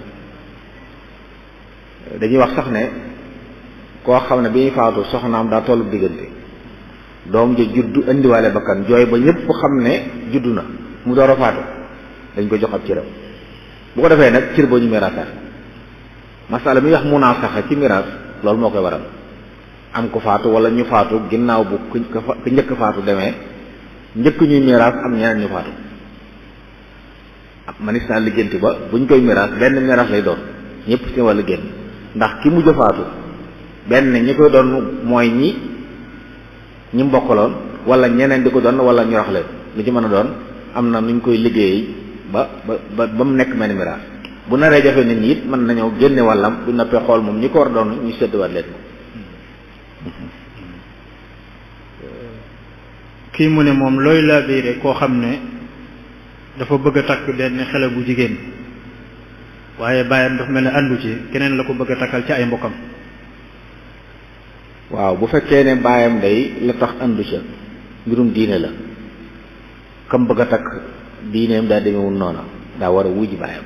dañuy wax sax ne koo xam ne bi ñuy faatu soxnaam daa tollu diggante doom ja juddu indiwaale bakkan jooy ba ñëpp xam ne juddu na mu door a faatu dañ ko jox ab cëram bu ko defee nag cër boo ñu miraasaat masala mi wax munaasaxa ci miraas loolu moo koy waral am ko faatu wala ñu faatu ginnaaw bu ku njëkk faatu demee njëkk ñuy miraas am ñeneen ñu faatu manis naa lijjanti ba buñ koy miraas benn miraas lay doon ñëpp ci wàllu génn ndax ki mujj a faatu benn ñi koy doon mooy ñi mbokkaloon wala ñeneen di ko doon wala ñu rax leen lu ci mën a doon am na nuñ koy liggéey ba mu nekk mel ni miraas bu naree jafe nit ñi it mën nañoo génne wàllam bu noppee xool moom ñi ko war a doon ñu sédduwaat leen ko. kii mu ne moom looy laabiire koo xam ne dafa bëgg a takk benn xale bu jigéen waaye bàyyam dafa mel ne àndu ci keneen la ko bëgg a takkal ci ay mbokkam. waaw bu fekkee ne baayam day la tax andu ca mbirum diine la kam bëgg a takk diineem daa demewul noona daa war a wujji baayam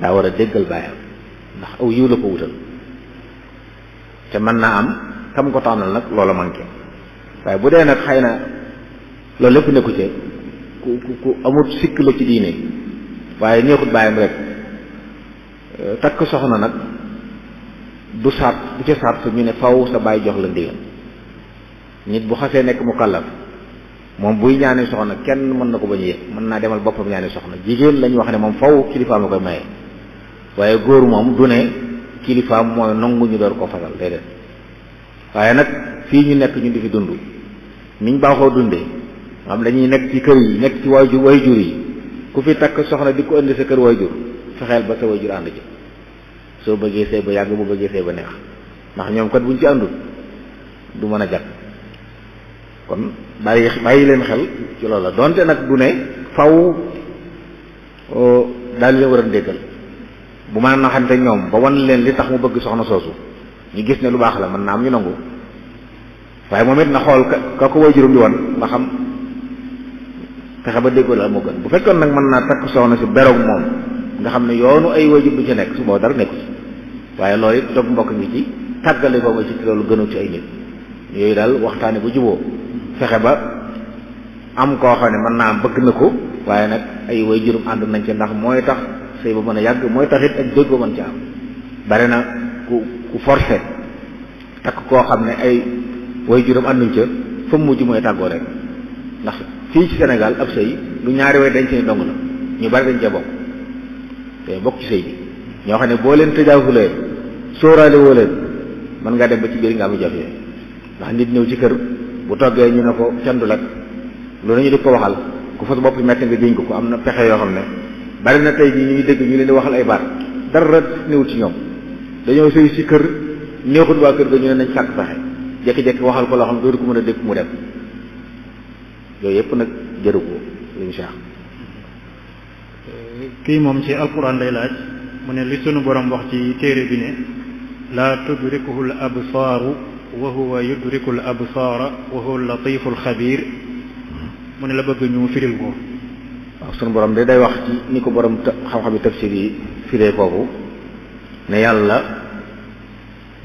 daa war a déggal baayam ndax aw yiw la ko wutal te mën naa am kam ko tànnal nag loola manqué waaye bu dee nag xëy na loolu lépp nekku ci ku amut sikk la ci diine waaye neexut baayam rek takk soxna nag du saat du ca saat ñu ne faw sa baay jox la ndigal nit bu xasee nekk mu kàllaf moom buy ñaani soxna kenn mën na ko bañ a yëg mën naa demal boppam ñaani soxna jigéen lañu wax ne moom faw kilifaam la koy maye waaye góor moom du ne kilifaam mooy nangu ñu door ko fasal déedéet waaye nag fii ñu nekk ñu di fi dund niñ baaxoo dundee xam dañuy nekk ci kër yi nekk ci wayjur yi ku fi takk soxna di ko indi sa kër wayjur fexeel ba sa wayjur ànd ci soo bëggee sëy ba yàgg bu bëggee sëy ba neex ndax ñoom kat buñ ci àndul du mën a jag kon bàyyi leen xel ci loolu la donte nag du ne faw daal leen war a déggal bu mën a naxante ñoom ba wan leen li tax mu bëgg soxna soosu ñu gis ne lu baax la mën naa am ñu nangu waaye moom it na xool ka ko way juróom di wan ba xam fexe ba déggoo la moo gën bu fekkoon nag mën naa takk soxna si beroog moom nga xam ne yoonu ay wajur du ci nekk su boobu dara nekku ci waaye loolu it dog mbokk ngi ci tàggale ko nga ci loolu gënu ci ay nit yooyu daal waxtaane bu juboo fexe ba am koo xam ne mën naa bëgg na ko waaye nag ay way juróom ànd nañ ci ndax mooy tax sëy ba mën a yàgg mooy taxit ak déggoo mën ci am. bari na ku forcé takk koo xam ne ay way juróom ànduñ ca fa mu mujj mooy tàggoo rek ndax fii ci Sénégal ab sëy lu ñaari way dañ seen dong la ñu bari dañ ca bokk te bokk ci sëy bi ñoo xam ne boo leen tëjaafulee sóoraale woo leen mën ngaa dem ba ci biir nga am jafe ndax nit ñëw ci kër bu toggee ñu ne ko candulat loolu ñu di ko waxal ku fas bopp metti nga jiñ ko am na pexe yoo xam ne bari na tey jii ñu ngi dégg ñu leen di waxal ay baat dara néewut ci ñoom dañoo sëy ci kër neexut waa kër ga ñu ne nañ sàkk pexe jékki-jékki waxal ko loo xam ne dootu ko mën a dégg mu dem yooyu yëpp nag jëru ko insha kii moom ci alquran lay laaj mu ne li sunu borom wax ci téere bi ne laa tudrikuhu l absaaru wa huwa yudriku l absaara wa huwa latifu lxabir mu ne la bëgg ñu firil ko. waaw sunu borom day wax ci ni ko borom xam-xami tafsir yi firee foofu ne yàlla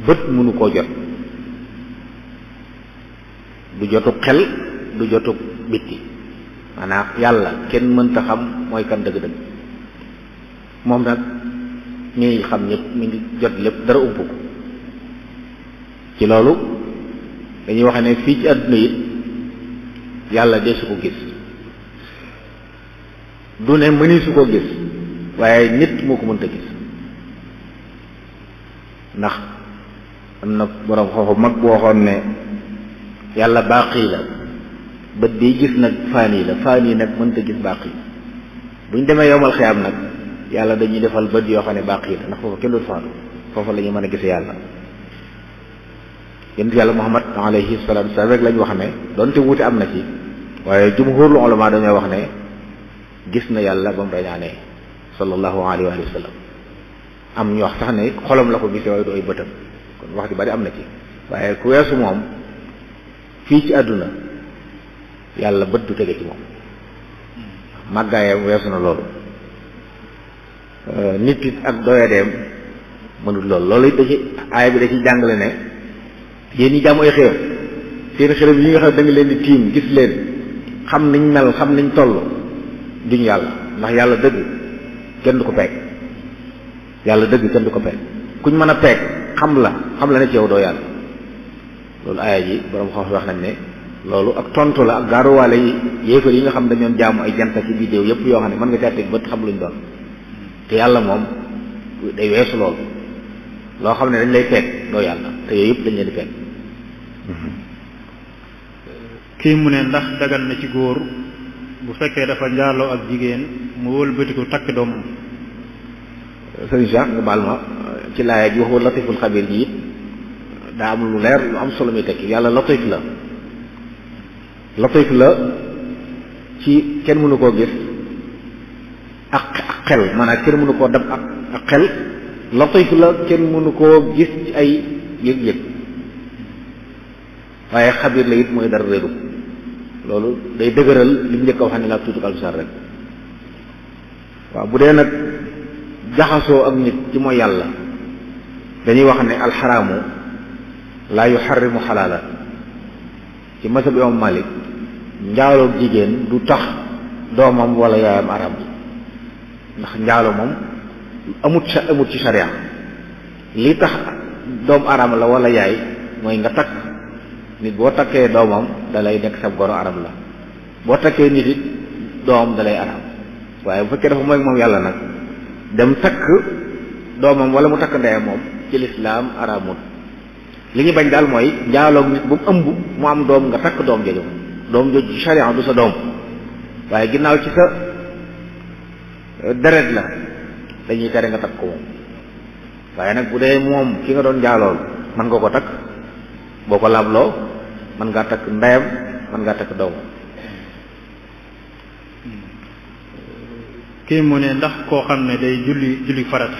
bët mënu koo jot du jotu xel du jotu bitti maanaam yàlla kenn mënta xam mooy kan dëgg-dëgg moom nag mi ngi xam ñëpp mi ngi jot lépp dara ump ko ci loolu dañuy wax ne fii ci àdduna it yàlla deesu ko gis du ne mënisu ko gis waaye nit moo ko mënta gis ndax am na borom xooxu mag boo waxoon ne yàlla baaqi la bët bi gis nag faani la faani nag mënta gis baaqi buñ demee yowmal xiyaam nag yàlla dañuy defal bët yoo xam ne baaqi la ndax foofu kenn du faatu foofu la ñu mën a gise yàlla yonent yàlla Muhammad alayhi salaatu wa salaam rek lañ wax ne doonte wuute am na ci waaye jumhurul ulama dañoo wax ne gis na yàlla ba mu rañaanee sallallahu alayhi wa sallam am ñu wax sax ne xolam la ko gisee waaye du ay bëtam kon wax ji bari am na ci waaye ku weesu moom fii ci àdduna yàlla bët du tege ci moom màggaayam weesu na loolu nit it ak doyadeem mënul loolu it da ci aaya bi da ci jàngale ne yéen ñi jaamu ay xërëm seen xërëm yi nga xam ne da nga leen di tiim gis leen xam niñ mel xam niñ toll duñ yàlla ndax yàlla dëgg kenn du ko peeg yàlla dëgg kenn du ko peeg kuñ mën a peeg xam la ne ci yow doo yàlla loolu aaya ji borom xam wax nañ ne loolu ak tontu la ak gaaruwaale yi yéefar yi nga xam dañoon jaamu ay janta ci bidéew yépp yoo xam ne mën nga caa teg bët xam luñ doon te yàlla moom day weesu loolu loo xam ne dañ lay peeg doo yàlla te yooyu yëpp dañ leen di peeg. kii mu ne ndax dagan na ci góor bu fekkee dafa njaaloo ak jigéen mu wëlbatiku takk doomam. sëriñ Cheikh nga baal ma ci laaya ji waxu latiful xabir ji it daa am lu leer lu am solo muy tekki yàlla latif la ci kenn mënu koo gis ak xel maanaam kenn mënu koo dab ak xel latif la kenn mënu koo gis ci ay yëg-yëg waaye xabir la it mooy dara réeru loolu day dëgëral li mu njëkk a wax ne laa tuuti alfusar rek waaw bu dee nag jaxasoo ak nit ci mooy yàlla dañuy wax ne alxaraamu laa yuxarrimu xalaala ci masab imam Malik njaaloog jigéen du tax doomam wala yaayam arab ndax njaalo moom amut ci sharia li tax doom arab la wala yaay mooy nga takk nit boo takkee doomam dalay nekk sab goro arab la boo takkee nit it doomam dalay arab waaye bu fekkee dafa mooy moom yàlla nag dem takk doomam wala mu takk ndeyam moom ci lislaam araamut li ñu bañ daal mooy njaaloog nit bu mu ëmb mu am doom nga takk doom jooju doom jooju ci sharia du sa doom waaye ginnaaw ci sa deret la dañuy tere nga takk ko moom waaye nag bu dee moom ki nga doon njaalool mën nga ko takk boo ko laabloo mën ngaa takk ndeyam mën ngaa takk doomam. kii mu ne ndax koo xam ne day julli farat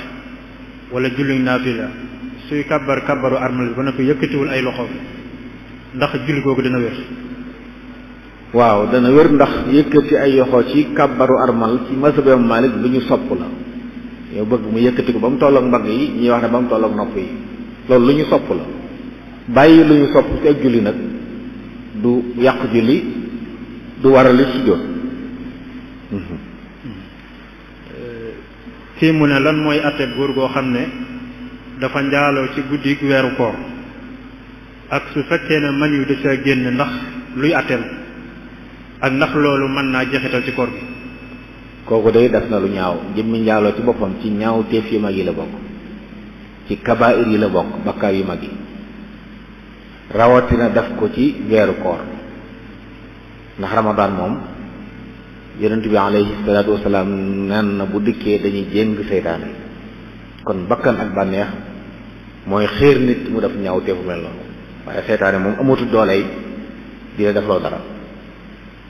wala julli naafila suy kabbaru armal ba noppi yëkkatiwul ay loxo ndax julli googu dana wér. waaw dana wér ndax yëkkati ay yoxo ci kabbaru armal ci mazhabu Malik lu ñu sopp la yow bëgg mu yëkkati ko ba mu tolloog mbagg yi ñuy wax ne ba mu tolloog nopp yi loolu lu ñu sopp la bàyyi lu ñu sopp ci ak julli nag du yàq julli du waral li ci jot. kii mu ne lan mooy àtte góor goo xam ne dafa njaaloo ci guddi weeru koor ak su fekkee ne man yu da ca génn ndax luy àtteem ak ndax loolu mën naa jeexital ci koor gi. kooku day def na lu ñaaw jëmmi njaaloo ci boppam ci ñaaw teef yu mag yi la bokk, ci kabaa'ir yi la bokk, bakkaar yu mag yi, rawatina def ko ci weeru koor. ndax ramadaan moom yonent bi alayhi salaatu wasalaam naan na bu dikkee dañuy jéng seytaane, kon bakkan ak bànneex mooy xéer nit mu def ñaaw teefu mel noonu, waaye seytaane moom amatul doole yi di la def loo dara.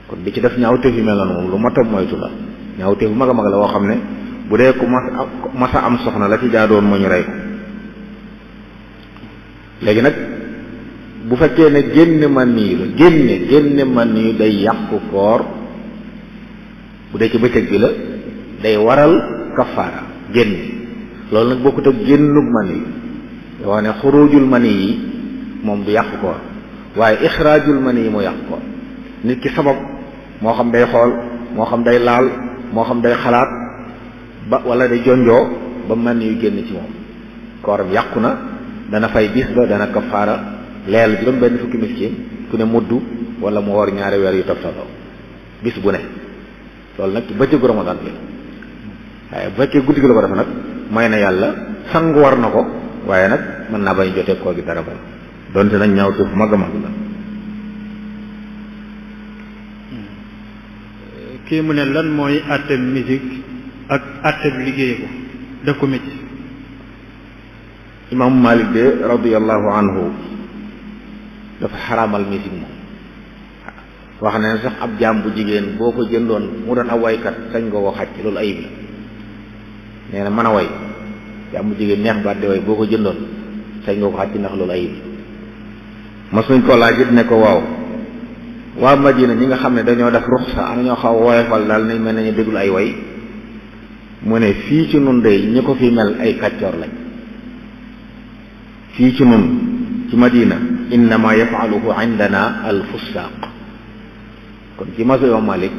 kon di ci def ñaaw teef yu mel noonu moom lu mat a moytu la, ñaaw teef bu mag a mag la woo xam ne bu dee ku masa am soxna la ci jaadoon moo ñu rey ko. léegi nag bu fekkee ne génne man nii la génne man nii day yàqu koor, bu dee ci bëccëg bi la day waral kafaara génn. loolu nag bokkut ak génnug man yi yoo xam ne xurujul man yi moom du yàqu koor, waaye ixraajul man yi moo yàqu koor. nit ki sabab moo xam day xool, moo xam day laal, moo xam day xalaat ba wala day jonjoo ba man yu génn ci moom, kooram yàqu na. dana fay bis ba, dana kafaara leel juróom benn fukki miskin ku ne mudd, wala mu woor ñaari weer yu toftaloo bis bu ne. loolu nag ci bëccëgu Ramadan bi waaye bu fekkee guddi gi la ko def nag may na yàlla sangu war na ko, waaye nag mën naa bañ jotee koor gi dara moom donte nag ñaaw te fu mag a mag la. kii mu ne lan mooy àtte musique ak àtte liggéey ko def ko métier. imaamu Malik de radiyallahu anhu dafa xaraamal musique moom, wax ne sax ab jaam bu jigéen boo ko jëndoon mu doon ab waykat sañ nga ko xaj, loolu ayib la. nee na mën a way jaam bu jigéen neex baat di way boo ko jëndoon sañ nga ko xaj ndax loolu ayib la. mas nañ ko laaj it ne ko waaw waa Madina ñi nga xam ne dañoo def ruxsa am ñoo xaw woyofal daal nañ mel nañu déglu ay way, mu ne fii ci nun day ñi ko fi mel ay kàccoor lañ. fii ci nun ci Madina innama yafaluhu indana al fusaq. kon ci maso Imam Malik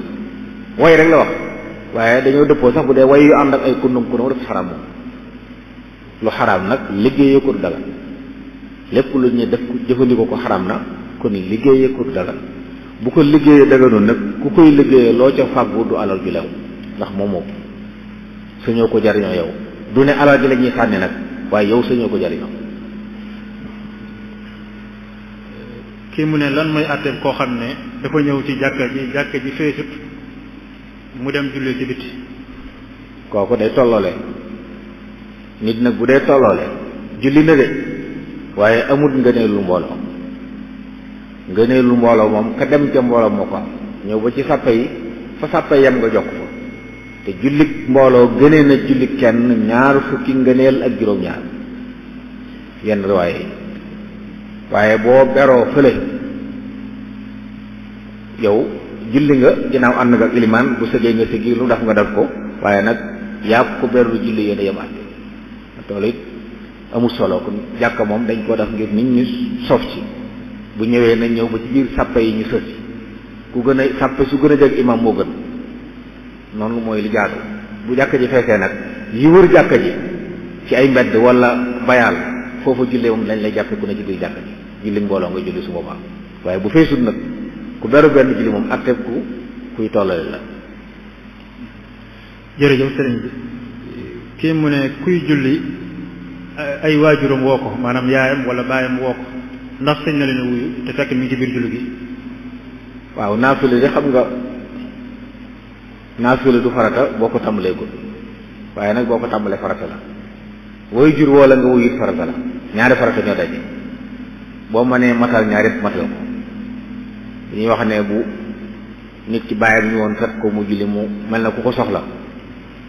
way rek la wax, waaye dañoo dëppoo sax bu dee way yu ànd ak ay kundum def xaraam moom. lu xaraam nag liggéeyee ko dala, lépp lu ñu def jëfandikoo ko xaraam na, kon liggéeyee ko dala. bu ko liggéeyee daganoon nag ku koy liggéeyee loo ca fàggu du alal ju lew, ndax moom moom sañoo ko jariñoo yow. du ne alal ji la ñuy sànni nag, waaye yow sañoo ko jariñoo. kii mu ne lan mooy àtteeb koo xam ne dafa ñëw ci jàkka ji feesut mu dem jullee ci biti. kooku day tolloole. nit nag bu dee tolloole julli na de, waaye amut ngëneelu mbooloo. ngëneelu mbooloo moom ka dem ca mbooloo moo ko am, ñëw ba ci sàppe yi fa sàppe yem nga jokk fa. te jullit mbooloo gënee na jullit kenn ñaar fukki ngëneel ak juróom-ñaar yenn riwaaye yi. waaye boo beroo fële yow julli nga ginnaaw ànd nga ak ilimaan, bu sëggee nga sëggi lu def nga def ko, waaye nag yaa ko berlu julli yéen a yem àtte. toolu it amul solo. kon jàkka moom dañ koo def ngir nit ñi sof ci, bu ñëwee nañ ñëw ba ci biir sàppe yi ñu sës ku gën a sàppe su gën a jeg imam moo gën. noonu mooy li jaadu. bu jàkka ji feesee nag yi wër jàkka ji ci ay mbedd wala bayaal, foofu jullee moom lañ lay jàppe ku ne ci biir jàkka ji julli mbooloo nga julli su boobaa. waaye bu feesut nag ku beru benn julli moom atteb kuy tollale la. jërëjëf sëriñ bi. kii mu ne kuy julli ay waajuram woo ko, maanaam yaayam wala baayam woo ko, ndax sëñ na leen a wuyu te fekk mi ngi ci biir julli gi. waaw naafila de xam nga naafila du farata boo ko tàmbalee ko, waaye nag boo ko tàmbalee farata la. woy jur woo la nga wuyut farata la, ñaari farata ñoo daje. boo mënee matal ñaari matal ko. dañuy wax ne bu nit ci bàyyam ñu woon fekk ko mu julli mu mel na ku ko soxla,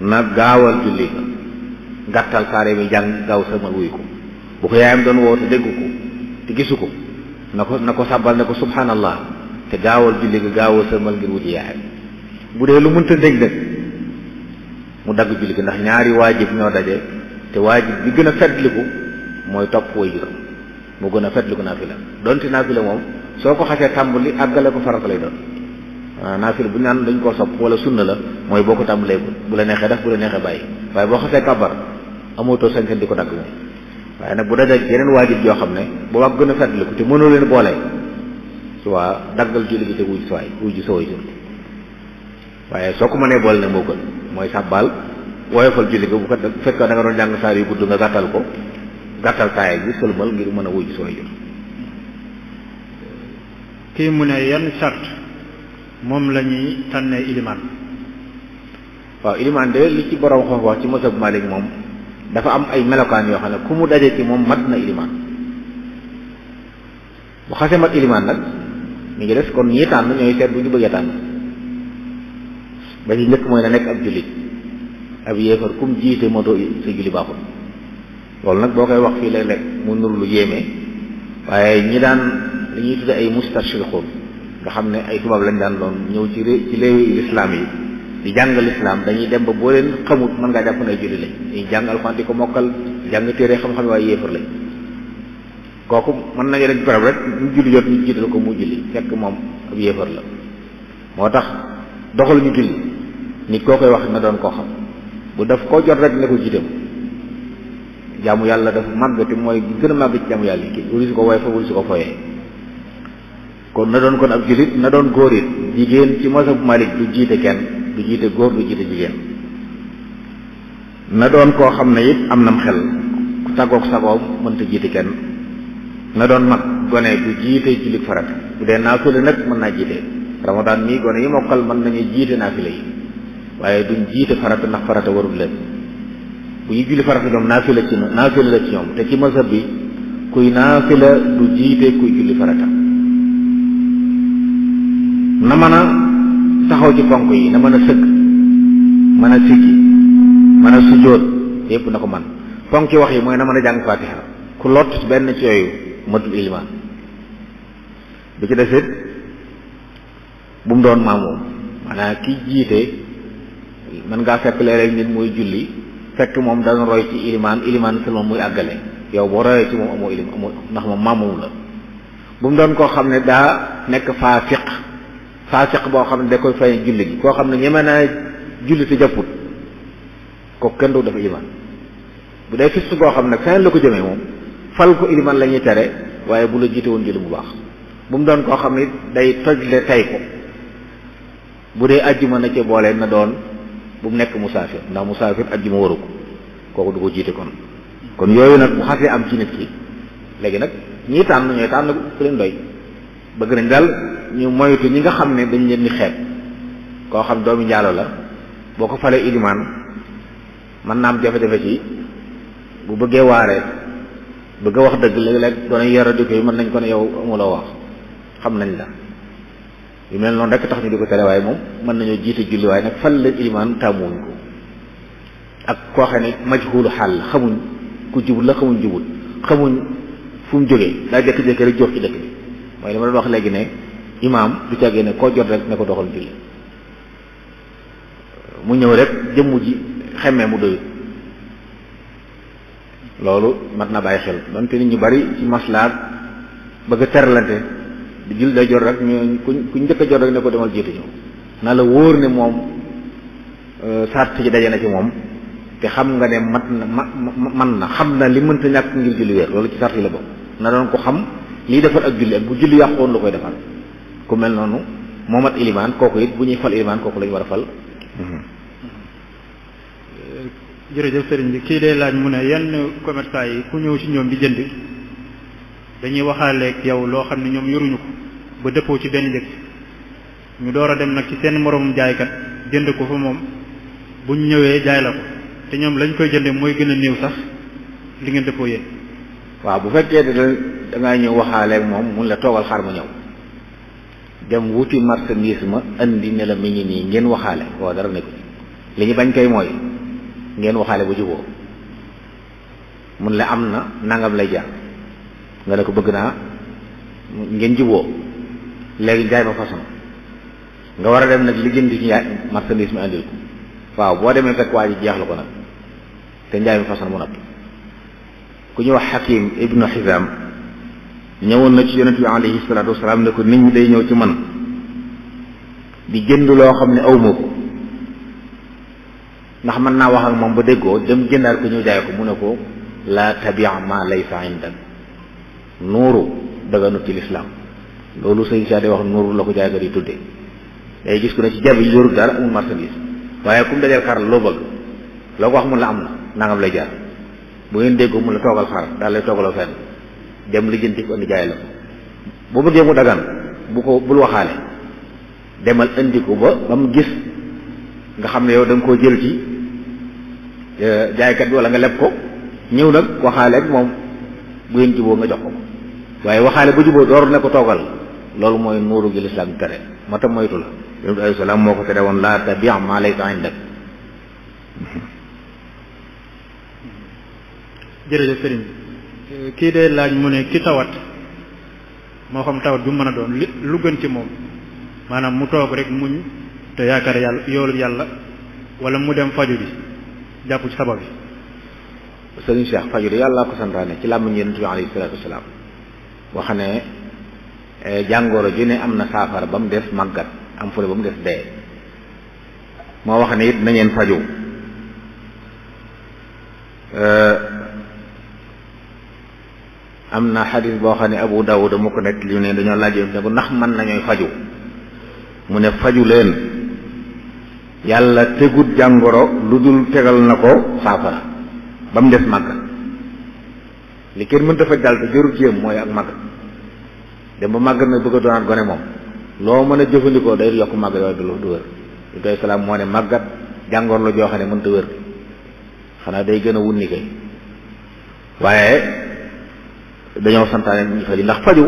na gaawal julli ga, gàttal saare bi jàng gaaw sama wuyu ko. bu ko yaayam doon woo te déggu ko te gisu ko, na ko sàbbal ne ko subhanallah, te gaawal julli ga, gaawal sëmal ngir wuti yaayam. bu dee lu mënta dégg nag mu dagg julli ga, ndax ñaari waajib ñoo daje, te waajib bi gën a feddliku mooy topp way juróom, moo gën a feddliku naafila. donte naafila moom soo ko xasee tàmbali àggale ko farata lay doon. naafila bu ñu naan dañ koo sopp wala sunna la mooy boo ko tàmbalee bu la neexee def, bu la neexee bàyyi, waaye boo xasee kàbbar amootoo sañ-sañ di ko dagg moom. waaye nag bu dajee yeneen waajib yoo xam ne boobaa gën a fàttaliku te mënoo leen boole su waa daggal julli gi te wuj sa way jur waaye soo ko mënee boole nag moo gën mooy sàbbaal woyofal julli gi bu ko fekkee da nga doon jàng saar yu gudd nga gàttal ko gàttal taaya bi sëlmal ngir mën a wuj sa way jur. kii mu ne yan sart moom la ñuy tànnee ilimaan. waaw ilimaan de li ci borom xoox wax ci mazhab Maalik moom dafa am ay melokaan yoo xam ne ku mu daje ci moom mat na ilimaan bu xasee mat ilimaan nag mi ngi des kon ñii tànn ñooy seet bu ñu bëggee tànn ba ci njëkk mooy na nekk ab jullit ab yéefar kum jiite moto sa julli baaxul loolu nag boo koy wax fii léeg-léeg mu nur lu yéeme waaye ñi daan li ñuy tudde ay mustarshixuun nga xam ne ay tubaab lañ daan doon ñëw ci réewi lislaam yi di jàngal lislaam dañuy dem ba boo leen xamut mën ngaa jàpp ne ay julli lañ dañuy jàng alxuraan di ko mokkal jàng téere xam-xam waaye yéefar lañ kooku mën nañu rek barab rek ñu julli jot ñu jiital ko mu julli fekk moom ab yéefar la moo tax doxal ñu julli nit koo koy wax na doon koo xam bu daf koo jot rek ne ko jiitam jaamu yàlla dafa màgg te mooy gën a màgg ci jaamu yàlla kii wuri su ko woy fa wuri su ko foyee kon na doon kon ab jullit na doon góor it jigéen ci mazhab Malik du jiite kenn du jiite góor du jiite jigéen na doon koo xam ne it am nam xel ku tàggoog sagoom mënta jiite kenn na doon mag gone du jiite jullit farata bu dee naafila nag mën naa jiite ramadaan mii gone yi mokkal mën nañu jiite naafila yi waaye duñ jiite farata ndax farata warul leen bu ñu julli farata ñoom naafila la ci ñoom te ci mazhab bi kuy naafila du jiite kuy julli farata na mën a taxaw ci ponk yi na mën a sëgg mën a siggi mën a sujjóot yépp na ko man ponk yi wax yi mooy na mën a jàng fatiha ku lott ci benn ci yooyu matul ilimaan bi ci desit bu mu doon maamoom maanaam ki jiite mën ngaa fekk léeg-léeg nit muy julli fekk moom dana roy ci ilimaan sel moom muy àggale yow boo royee ci moom amoo ndax moom maamoom la bu mu doon koo xam ne daa nekk faasiq boo xam ne da koy fay julli gi koo xam ne ñeme naa julli te jàpput kooku kenn du dafa ilimaan bu dee fis boo xam ne feneen la ko jëmee moom fal ko ilimaan la ñuy tere waaye bu la jiite woon julli bu baax bu mu doon koo xam ne day tojle tay ko bu dee ajjuma na ci boole na doon bu mu nekk musaafir ndax musaafir ajjuma waru ko kooku du ko jiite kon yooyu nag bu xasee am ci nit ki léegi nag ñii tànn ñooy tànn ku leen doy bëgg nañ daal ñu moytu ñi nga xam ne dañ leen di xeeb koo xam doomi njaalo la boo ko falee ilimaan mën naa am jafe-jafe ci bu bëggee waaree bëgg a wax dëgg léeg-léeg doona yara di ko yi mën nañ ko ne yow amuloo wax xam nañ la yu mel noonu rek tax ñu di ko tere waaye moom mën nañoo jiite julli waaye nag fal leen ilimaan tàmmuwuñ ko ak koo xam ne majhulu xaal la xamuñ ku jubut la xamuñ jubut xamuñ fu mu jógee daa jékki-jékki rek jox ci dëkk bi mooy li ma doon wax léegi ne imaam du càggee ne koo jot rek ne ko doxal julli mu ñëw rek jëmm ji xemmee mu doyut loolu mat na bàyyi xel donte nit ñu bari ci maslaat bëgg a teralante di jul day jot rek ñu ku njëkk a jot rek ne ko demal jiite ñëw na la wóor ne moom sart ci daje na ci moom te xam nga ne man na xam na li mënta ñàkk ngir julli wér loolu ci sart yi la bokk na doon ko xam lii defar ak julli ak bu julli yàqoon lu koy defar ku mel noonu moo mat ilimaan kooku it bu ñuy fal ilimaan kooku la ñu war a fal. jërëjëf sëriñ bi kii day laaj mu ne yenn commerçant yi ku ñëw ci ñoom di jënd dañuy waxaaleeg yow loo xam ne ñoom yoruñu ko ba dëppoo ci benn njëg ñu door a dem nag ci seen moroomum jaaykat jënd ko fa moom bu ñu ñëwee jaay la ko te ñoom lañ koy jëndee mooy gën a néew sax li ngeen dëppoo yéen. waaw bu fekkee da ngaa ñëw waxaaleeg moom mun la toogal xaar ma ñëw dem wuti marchandise ma andi ne la mi ngi nii ngeen waxaale waaw dara nekku li ñu bañ koy mooy ngeen waxaale bu juboo mun la am na nangam lay jar nga ne ko bëgg naa ngeen juboo léegi jaay ma façon nga war a dem nag li jëndi ci njaay marchandise mi andil ko waaw boo demee fekk waa ji jeex la ko nag te njaay mi façon mu noppi ku ñuy wax Hakim ibnu Hizam ñëwoon na ci yonent bi alayhi salaatu wasalaam ne ko nit ñi day ñëw ci man di jënd loo xam ne awma ko ndax ndax mën naa wax ak moom ba déggoo dem jëndaat ko ñëw jaay ko mu ne ko la tabi' ma laysa indak nuuru daganut ci lislaam loolu sëñ Cheikh di wax nuuru la ko jaaykat yi tuddee day gis ku ne ci jab yi yorul dara amul marchandise waaye kum dajal xaral loo bëgg loo ko wax mun la am na nangam lay jaar bu ngeen déggoo mun la toogal xaar daal lay toogaloo fenn dem lijjanti ko indi jaay la ko boo bëggee mu dagan bul waxaale demal indi ko ba mu gis nga xam ne yow da nga koo jël ci jaaykat bi wala nga leb ko ñëw nag waxaale ak moom bu ngeen juboo nga jox ko waaye waxaale ba juboo door ne ko toogal loolu mooy nuuru gi lislaam tere moo tax moytu la yonent alayhi salaam moo ko tere woon laa tabi' maa laysa indak. jërëjëf sëriñ kii dee laaj mu ne ki tawat moo xam tawat bu mën a doon lu gën ci moom maanaam mu toog rek muñ te yaakaar yàlla yoolu yàlla wala mu dem faju bi jàpp ci sabab bi. sëriñ Cheikh faju de yàlla ko santaane ci làmmiñ yonent bi alayhi salaatu wasalaam wax ne jàngoro ju ne am na saafara ba mu des màggat am fule ba mu des dee moo wax ne it na ngeen faju am na xadis boo xam ne Abu Dawud mu ko nekk li ne dañoo laaj ne ko ndax mën nañooy faju mu ne faju leen yàlla tegut jàngoro lu dul tegal na ko saafara ba mu des màggat li kenn mënta faj daal te jërul jéem mooy ak màggat dem ba màggat na bëgg a doonaat gone moom loo mën a jëfandikoo day yokk màggat waaye du wér Ibrahima salaam moo ne màggat jàngoor la joo xam ne mënta wér xanaa day gën a wunni kay waaye dañoo santaane ñu faju ndax faju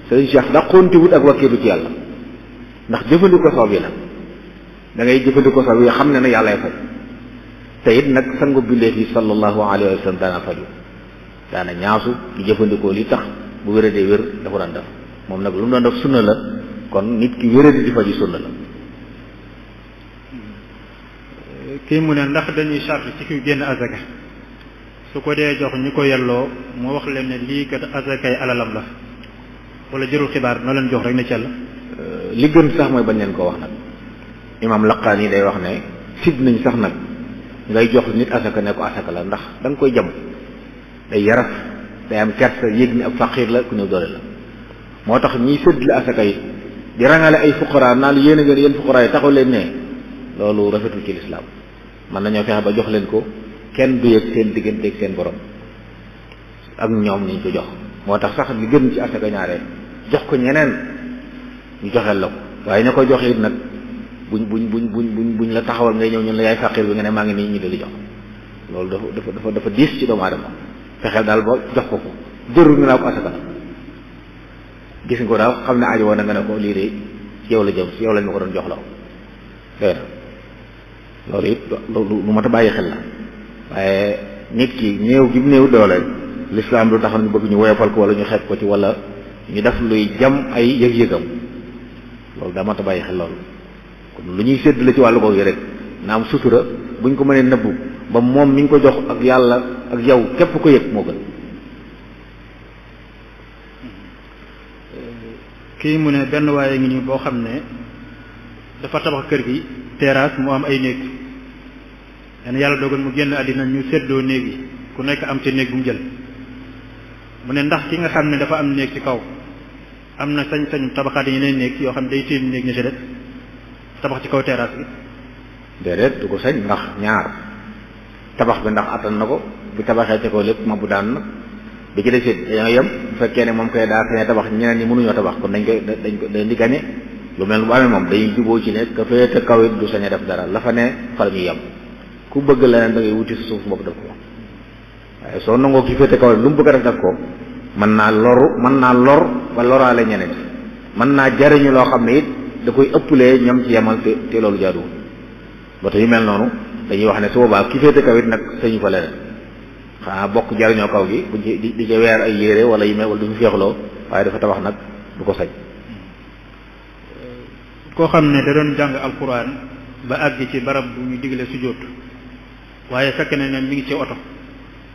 sëriñ Cheikh da xontiwut ak wakkiilu ci yàlla ndax jëfandikoo soob yi la da ngay jëfandikoo soob yi xam ne na yàllay faj te it nag sangu bindeef yi sallallahu alayhi wa sallam daana faju daana ñaasu di jëfandikoo li tax bu wéradee wér dafa daan def moom nag lu mu doon def sunna la kon nit ki wéradi di faju sunna la. kii mu ne ndax dañuy charte ci ki génn azaka su ko dee jox ñi ko yelloo moo wax leen ne lii kat azakay alalam la wala jërul xibaar na leen jox rek ne cell. li gën sax mooy bañ leen ko wax nag imaam Laqaani day wax ne sib nañ sax nag ngay jox nit asaka ne ko asaka la ndax da nga koy jam day yaraf day am kersa yéeg ni ab faqiir la ku ñëw doole la moo tax ñiy sédd la asaka yi di rangale ay fuqaraa naan yéen a ngeen yéen fuqaraa yi taxaw leen ne loolu rafetul ci lislaam mën nañoo fexe ba jox leen ko kenn du yëg seen diggante ak seen borom ak ñoom niñ ko jox moo tax sax li gën ci asaka ñaaree jox ko ñeneen ñu joxeel la ko waaye ña koy joxe it nag buñ la taxawal ngay ñëw ñun la yaay faqir bi nga ne maa ngi nii ñu di jox loolu dafa diis ci doomu aadama fexeel daal ba jox ko jërul nga naa ko asaka gis nga ko daal xam ne aajo woon na nga ne ko lii de ci yow la jëm ci yow lañ ma ko doon jox la doy na loolu it lu mat a bàyyi xel la waaye nit ki néew gi néew doole lislaam du tax ñu bëgg ñu woyofal ko wala ñu xeeb ko ci wala ñu def luy jam ay yëg-yëgam loolu daa mat a bàyyi xel loolu kon lu ñuy sédd la ci wàllu boobu rek na am sutura buñ ko mënee nëbbu ba moom mi ngi ko jox ak yàlla ak yow képp ko yëg moo gën. kii mu ne benn waaye ngi nii boo xam ne dafa tabax kër gi terrasse mu am ay néeg len yàlla dogal mu génn àddina ñu séddoo néeg yi ku nekk am ci néeg bu mu jël mu ne ndax ki nga xam ne dafa am néeg ci kaw am na sañ-sañu tabaxaat yeneen néeg yoo xam ne day tiim néeg ña ci def tabax ci kaw terrasse bi. déedéet du ko sañ ndax ñaar tabax bi ndax attan na ko bu tabaxee ci kaw lépp ma bu daan nag bi ci des it dañoo yem bu fekkee ne moom koy daa feeñee tabax ñeneen ñi mënuñoo tabax kon dañ di gañe lu mel bu amee moom dañuy juboo ci ne ka fee te kaw it du sañ a def dara la fa ne fa la ñuy yem ku bëgg leneen da ngay wuti sa suuf mbokk def ko waaye soo nangoo ki féete kaw lu mu bëgg a def ko mën naa lor ba loraale ñeneen mën naa jariñu loo xam ne it da koy ëppalee ñoom ci yemal te loolu jaaduwul ba tey yu mel noonu dañuy wax ne su boobaa ki féete kaw it nag sañu fa leneen xanaa bokk jariñoo kaw gi bu di ca weer ay yére wala yu mel wala du fi feexloo waaye dafa tabax nag du ko sañ. koo xam ne da doon jàng alquran ba àgg ci barab bu ñu digle sujjóot waaye fekk na ne mi ngi ci oto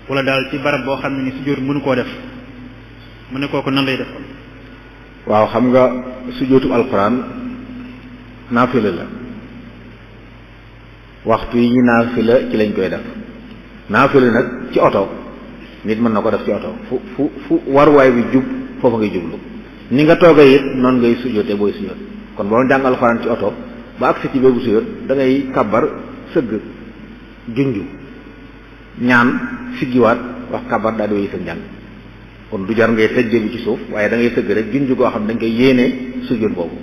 wala daal ci barab boo xam ne ni sujjóot mënu koo def mu ne kooku nan lay def. waaw xam nga sujjóotu alquran naafila la waxtu yi ñu naafila ci lañ koy def. naafila nag ci oto nit mën na ko def ci oto fu waruwaay bi jub foofa ngay jublu ni nga toogee it noonu ngay sujjóote booy sujjóot kon boo jàng alxuraan ci oto ba agsi ci boobu sujjóot da ngay kabbar sëgg junju ñaan siggiwaat wax kabbar daal di wéy sa njàng kon du jar ngay tëj bi ci suuf waaye da ngay sëgg rek junju goo xam ne dañ koy yéenee sujjóot boobu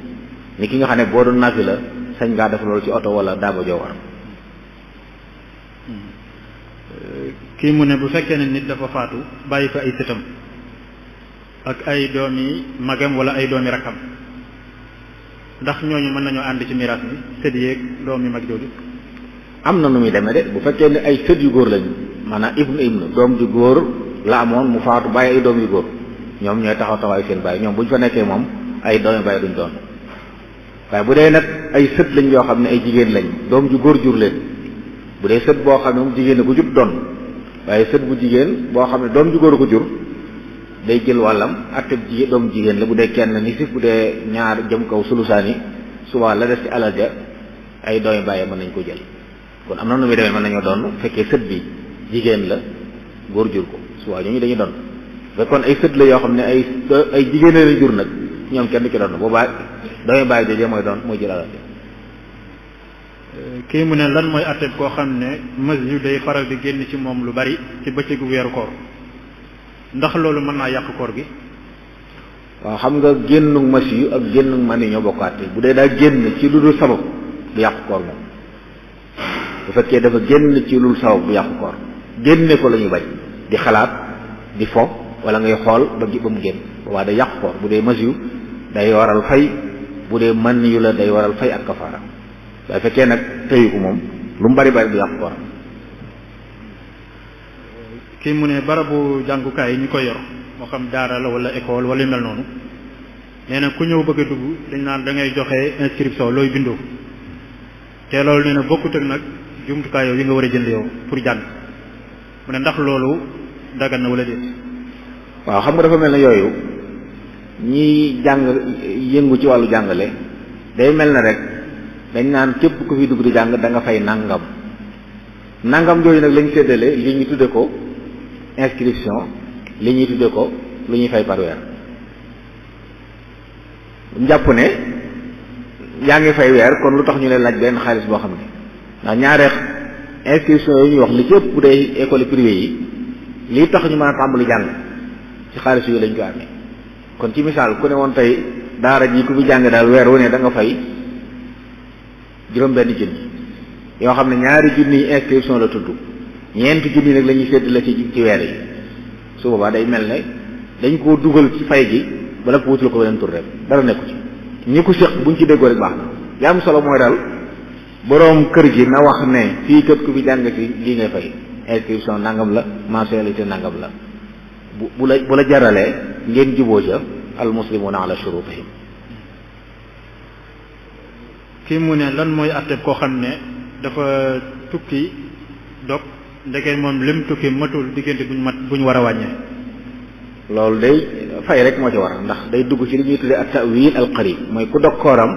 ni ki nga xam ne boo doon naafila sañ ngaa def loolu ci oto wala daaba joo war. kii mu ne bu fekkee ne nit dafa faatu bàyyi fa ay sëtam ak ay doomi magam wala ay doomi rakkam ndax ñooñu mën nañoo ànd ci miraas mi sët yeeg doomi mag jooju. am na nu muy demee de bu fekkee ne ay sët yu góor lañu maanaam ibnu doom ju góor la amoon mu faatu bàyyi ay doom yu góor ñoom ñooy taxaw taxawaay seen bàyyi ñoom bu ñu fa nekkee moom ay doomi bàyyi duñ doon waaye bu dee nag ay sët lañ yoo xam ne ay jigéen lañ doom ju góor jur leen bu dee sët boo xam ne moom jigéen ko jut doon waaye sët bu jigéen boo xam ne doom ju góor ko jur day jël wàllam atteb jigéen doom jigéen la bu dee kenn nisif bu dee ñaar jëm kaw sulusaani suba la des ci alal ja ay doomi bàyyi mën nañ ko jël kon am na nu muy demee mën nañoo doon fekkee sët bi jigéen la góor jur ko suba ñooñu dañuy doon fekkoon ay sët la yoo xam ne ay jigéen la jur nag ñoom kenn du ci doon boobaa doomi bàyyi jooje mooy doon mooy jël alal ja. kii mu ne lan mooy atteb koo xam ne mas yu day faral di génn ci moom lu bari ci bëccëgu weeru koor ndax loolu mën naa yàq koor gi. waaw xam nga génnu mas yu ak génnu mani ñoo bokkaate bu dee daa génn ci lu dul sabab du yàq koor moom bu fekkee dafa génn ci lu dul sabab du yàq koor génne ko la ñu bañ di xalaat di fo wala ngay xool ba mu génn boobaa day yàq koor bu dee mas yu day waral fay bu dee mani yu la day waral fay ak kafaara waaye fekkee nag tëyu ko moom lu mu bari bari du yàq kooram. kii mu ne barabu jàngukaay yi ñu koy yor moo xam daara la wala école wala yu mel noonu nee na ku ñëw bëgg a dugg dañ naan da ngay joxe inscription looy bindoo te loolu nee na bokkut ak nag jumtukaay yow yi nga war a jënd yow pour jàng mu ne ndax loolu dagan na wala déet. waaw xam nga dafa mel ne yooyu ñiy jàng yëngu ci wàllu jàngale day mel na rek. dañ naan képp ku fi dugg di jàng da nga fay nangam jooju nag lañ séddale li ñu tudde ko inscription li ñuy tudde ko lu ñuy fay par weer njàpp ne yaa ngi fay weer kon lu tax ñu leen laaj benn xaalis boo xam ne ndax ñaare inscription yooyu ñuy wax li ci ëpp bu dee école privée yi lii tax ñu mën a tàmbali jàng ci xaalis yooyu lañ ko amee kon ci misaal ku ne woon tey daara ji ku fi jàng daal weer wu ne da nga fay juróom benn junni yoo xam ne ñaari junni yi inscription la tudd ñeenti junni nag la ñuy séddale ci weer yi su boobaa day mel ne dañ koo dugal ci fay gi bala ko wutul ko beneen tur rek dara nekku ci ñi ko séq buñ ci déggoo rek baax na li am solo mooy daal boroom kër gi na wax ne fii kët ku fi jàng ci lii ngay fay inscription nangam la mensualité nangam la bu la jaralee ngeen juboo ca al muslimuna ala shurutihim. kii mu ne lan mooy atteb koo xam ne dafa tukki dog ndeke moom lim tukki matul diggante buñ war a wàññee. loolu day fay rek moo ci war ndax day dugg ci li ñuy tuddee at ta'wil al qarib mooy ku dog kooram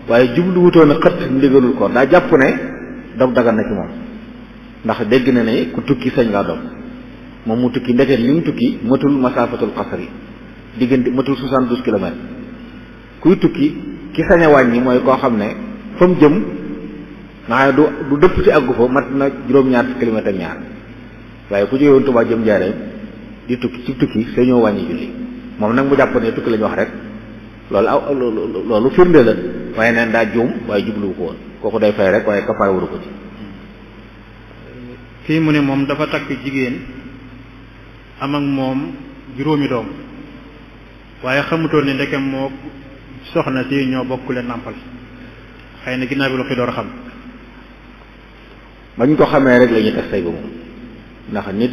waaye jublu wutoon a xët ndigalul koor daa jàpp ne dog dagan na ci moom ndax dégg na ne ku tukki sañ ngaa dog moom mu tukki ndeke li mu tukki matul masafatul qasri diggante matul 72 kilomètres kuy tukki ki sañ a wàññi mooy koo xam ne fa mu jëm nga xam ne du dëpp ci àggu fa mat na juróom-ñaar kilomètres ak ñaar waaye ku jógee woon Tuubaa jëm Njaaréem di tukki ci tukki sañoo wàññi julli moom nag mu jàpp ne tukki la ñu wax rek loolu firnde la waaye neen daa juum waaye jubluwu ko woon kooku day fay rek waaye kafaara waru ko ci. kii mu ne moom dafa takk jigéen am ak moom juróomi doom waaye xamutoon ne ndeke moo soxna si ñoo bokk leen nàmpal xëy na ginnaaw bi lu fi door a xam. bañ ko xamee rek la ñuy tas say ba moom ndax nit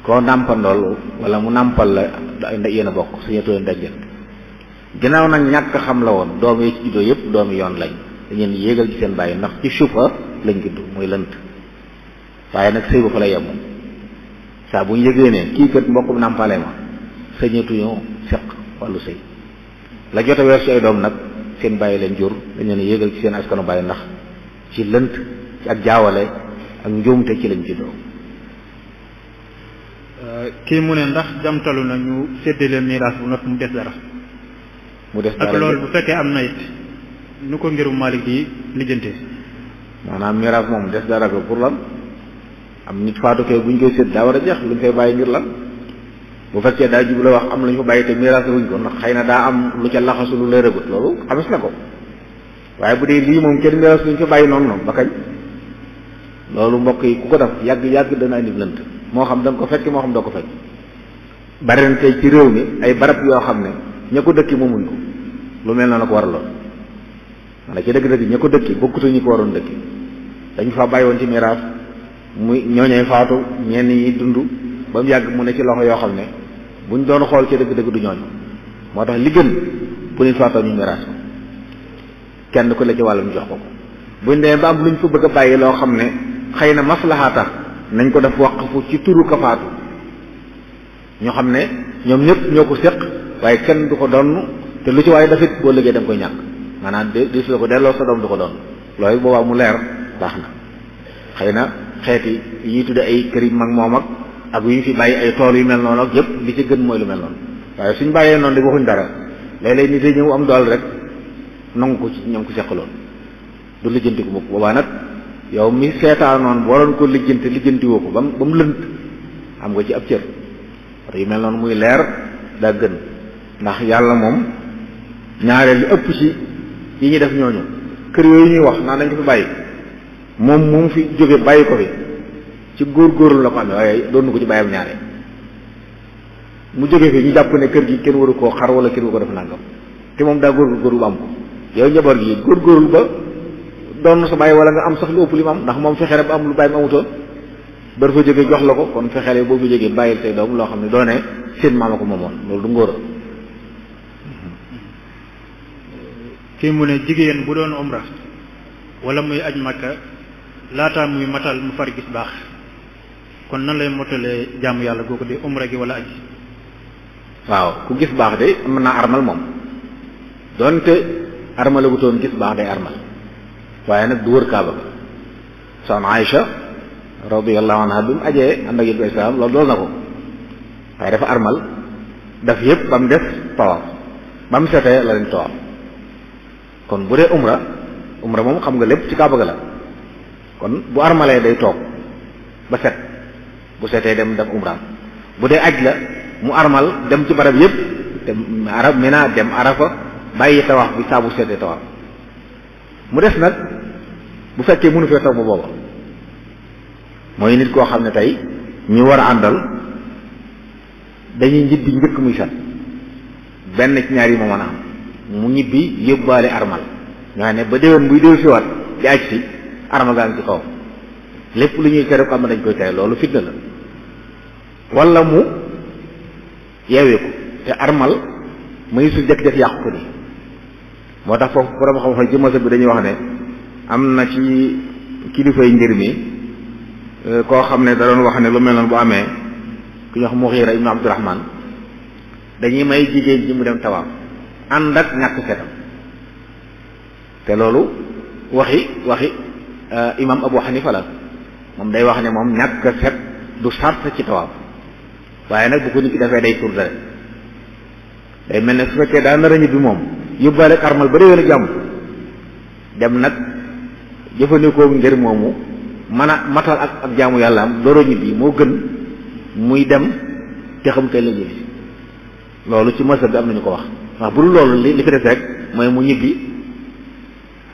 koo nàmpandool wala mu nàmpal la yéen a bokk suñu toon dajjal ginnaaw nag ñàkk xam la woon doom yi ci juddoo yëpp doomi yoon lañ dañeen yéegal ci seen bàyyi ndax ci suufa lañ judd muy lënt waaye nag sëy ba fa la yemoon saa bu ñu yëgee ne kii kat mbokkum nàmpale ma sañatuñoo seq wàllu sëy la jote weer ci ay doom nag seen bàyyi leen jur dañ leen yéegal ci seen askanu bàyyi ndax ci lënt ci ak jaawale ak njuumte ci lañ juddoo. kii mu ne ndax jamtalu na ñu séddale miraas bu noppi mu des dara. mu des dara ak loolu bu fekkee am na it nu ko ngirum Maalik di lijjantee. maanaam miraas moom des dara ko pour lan am nit faatu kay bu ñu koy sédd daa war a jeex lu ñu koy bàyyi ngir lan bu fekkee daa jub la wax am lu ñu ko bàyyi te miraas wuñ ko ndax xëy na daa am lu ca laxasu lu leeragut loolu xamis na ko waaye bu dee lii moom kenn miraas luñ ko bàyyi noonu ba kañ loolu mbokk yi ku ko def yàgg dana indi lënt moo xam da nga ko fekk moo xam doo ko fekk bari na tey ci réew mi ay barab yoo xam ne ña ko dëkki moomuñ ko lu mel noonu ko war a lool wala ci dëgg-dëgg ña ko dëkki bokkutu ñi ko waroon dëkki dañu fa bàyyi woon ci miraas muy ñooñee faatu ñenn ñi dund ba mu yàgg mu ne ci loxo yoo xam ne buñ doon xool ci dëgg-dëgg du ñooñu moo tax li gën bu nit faatoo ñu miraas ko kenn ku la ci wàllam jox ko buñ demee ba am luñ fa bëgg a bàyyi loo xam ne xëy na maslaha tax nañ ko def waqfu ci turu ka faatu ñoo xam ne ñoom ñëpp ñoo ko séq waaye kenn du ko donn te lu ci waaye dafit boo liggéey da nga koy ñàkk maanaam di su la ko delloo sa doom du ko doon loolu boobaa mu leer baax na xëy na xeeti yi tudde ay kër yi mag moom ak yu ñu fi bàyyi ay tool yu mel noonu ak yëpp li ci gën mooy lu mel noonu waaye suñ bàyyee noonu di waxuñ dara léeg-léeg nit ñëw am dool rek nangu ko ci ñoom ko seqaloon du lijjanti ko mukk boobaa nag yow mi seetaanoon boo doon ko lijjanti woo ko ba mu lënt am nga ci ab cër yu mel noonu muy leer daa gën ndax yàlla moom ñaareel li ëpp ci yi ñuy def ñooñu kër yooyu ñuy wax naan dañ ko fi bàyyi moom fi jóge bàyyi ko fi ci góorgóorlu la ko amee waaye doon ko ci bàyyam ñaareel mu jóge fi ñu jàpp ne kër gi kenn waru koo xar wala kenn waru ko def nangam te moom daa góorgóorlu ba am ko yow njaboot gi góorgóorlu ba doon sa bàyyi wala nga am sax lu ëpp li mu am ndax moom fexeel ba am lu bàyyi mu amutoon ba dafa jógee jox la ko kon fexeel boo fi jógee bàyyil say doom loo xam ne doone seen maama ko moomoon loolu du ngóora. kii mu ne jigéen bu doon umra wala muy aj makka laata muy matal mu far gis baax kon nan lay motalee jaamu yàlla googu di umra gi wala aj. waaw ku gis baax de mën naa armal moom doonte armalagutoon gis baax day armal waaye nag du wër kaaba ga soxna Aïcha radiyallahu anha bi mu ajee ànd ak yëpp islam loolu dool na ko waaye dafa armal daf yëpp ba mu def tawaaf ba mu setee la leen tawaaf kon bu dee umra moom xam nga lépp ci kaaba ga la kon bu armalee day toog ba set bu setee dem def umra bu dee aj la mu armal dem ci barab yëpp te arab Mina dem Arafa bàyyi tawaaf bi saa bu setee tawaaf mu des nag bu fekkee mënu fee toog ba booba mooy nit koo xam ne tey ñu war a àndal dañuy ñibbi njëkk muy set benn ci ñaar yi moo mën a am mu ñibbi yóbbaale armal nga xam ne ba déwén buy déw siwaat di aj si armal gaa ngi ci kaw lépp lu ñuy tere ko am na dañ koy tere loolu fitna la wala mu yeewee ko te armal muy su jëkk-jëkk yàqu ko nii moo tax foofu borom xam-xam ci masa bi dañuy wax ne am na ci kilifay ngir mi koo xam ne da doon wax ne lu mel noonu bu amee ku ñuy wax Mughira ibnu Abdurahman dañuy may jigéen ji mu dem tawaaf ànd ak ñàkk setam te loolu waxi imam Abu Hanifa la moom day wax ne moom ñàkk set du sart ci tawaaf waaye nag bu ko nit ki defee day tur dara day mel ne su fekkee daa nar a ñibbi moom yóbbaale ak armal ba déwén a jàmm dem nag jëfandikoo ngir moomu mën a matal ak jaamu yàlla am dooro ñibbi moo gën muy dem te xam kay la ñibbi loolu ci masab bi am nañu ko wax ndax bu dul loolu li fi def rek mooy mu ñibbi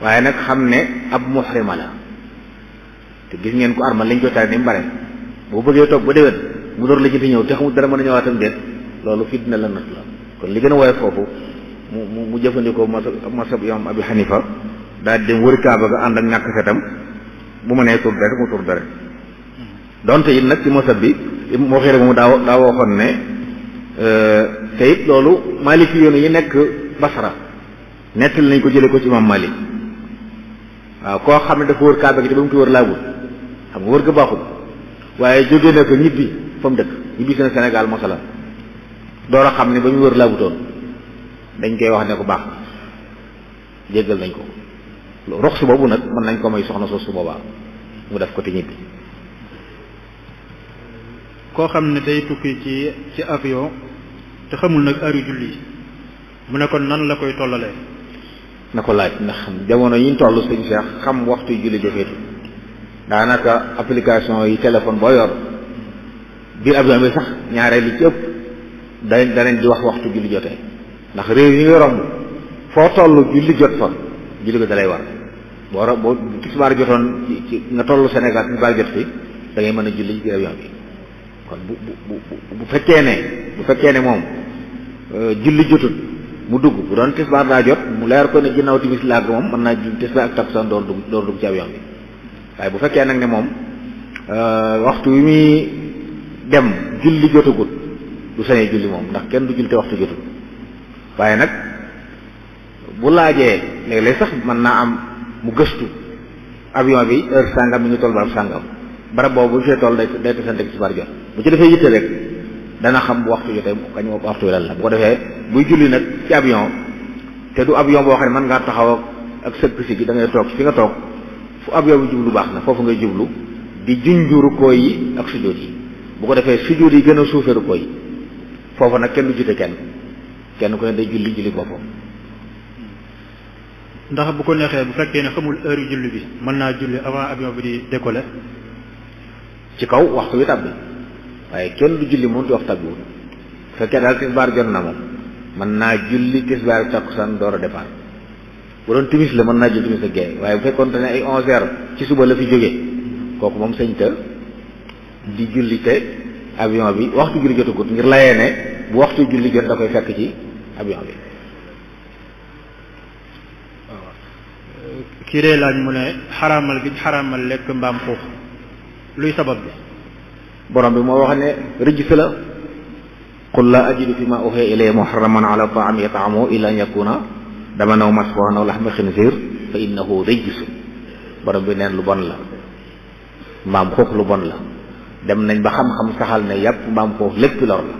waaye nag xam ne ab muhrima la te gis ngeen ko armal lañ koy tare ni mu bare boo bëggee toog ba déwén mu door la ci ñëw te xamul dara mën a ñëwaatam déet loolu fitna la nat la kon li gën a woyof foofu mu jëfandikoo masab imam Abi Hanifa daal di dem wër kaaba ga ànd ak ñàkk setam bu ma nee tur dara mu tur dara donte it nag ci masab bi moo xëy mu daa waxoon ne te it loolu Maliki yoonu yi nekk Basra nettali nañ ko jëlee ko ci imam Malik waaw koo xam ne dafa wër kaaba gi te ba mu ko wër laabul xam nga wër ga baaxul waaye jóge na ko ñibbi fa mu dëkk ñibbi seen Sénégal masala door a xam ne ba mu wër laabutoon dañ koy wax ne ko baax jéggal nañ ko rox su boobu nag mën nañ ko may soxna soos su boobaa mu def ko te ñibbi. koo xam ne day tukki ci avion te xamul nag heure julli mu ne kon nan la koy tollalee. na ko laaj ndax jamono yi ñu toll sëñ Cheikh xam waxtu julli jafeetu daanaka application yi téléphone boo yor biir avion bi sax ñaareel li ci ëpp danañ di wax waxtu julli jotee ndax réew yi nga romb foo toll julli jot fa julli ko dalay war boo tisbaar jotoon ci nga toll Sénégal tisbaar jot fi da ngay mën a julli ci avion bi kon bu fekkee ne moom julli jotut mu dugg bu doon tisbaar daa jot mu leer ko ne ginnaaw timis la ak moom mën naa julli tisbaar ak takkusaan door dugg ci avion bi waaye bu fekkee nag ne moom waxtu wi muy dem julli jotagut du sañee julli moom ndax kenn du julli te waxtu jotul waaye nag bu laajee léeg-léeg sax mën naa am mu gëstu avion bi heure sàngam mi ngi toll barab sàngam barab boobu bu fee toll day tasante ci tisbaar jot bu ci defee yitte rek dana xam bu waxtu jotee kañ waxtu wi lan la bu ko defee buy julli nag ci avion te du avion boo xam ne mën ngaa taxaw ak sëgg si gi da ngay toog fi nga toog fu avion bi jublu baax na foofu ngay jublu di junju rukkoo yi ak sujjóot yi bu ko defee sujjóot yi gën a suufee rukkoo yi foofu nag kenn du jiite kenn ku ne day julli boppam. ndax bu ko neexee bu fekkee ne xamul heure julli bi mën naa julli avant avion bi di décoller. ci kaw waxtu wi tàbbi waaye kenn du julli moom di wax tàbbiwul bu fekkee daal tisbaar jot na moom mën naa julli tisbaar takkusaan door a départ bu doon timis la mën naa julli timis ak gee waaye bu fekkoon ne ay 11h ci suba la fi jógee kooku moom sëñ ta di julli te avion bi waxtu julli jotagut ngir layee ne bu waxtu julli jot da koy fekk ci avion bi. kii dee laaj mu ne xaraamal gi xaraamal lekk mbaam xuux luy sabab bi. borom bi moo wax ne rijs la qul la ajidu fi ma uhiya ilayya muharraman ala ta'amin yat'amuhu illa an yakuna daman aw masfuhan aw lahma khinzir fa innahu rijs borom bi neen lu bon la mbaam xuux lu bon la dem nañ ba xam-xam saxal ne yàpp mbaam xuux lépp lor la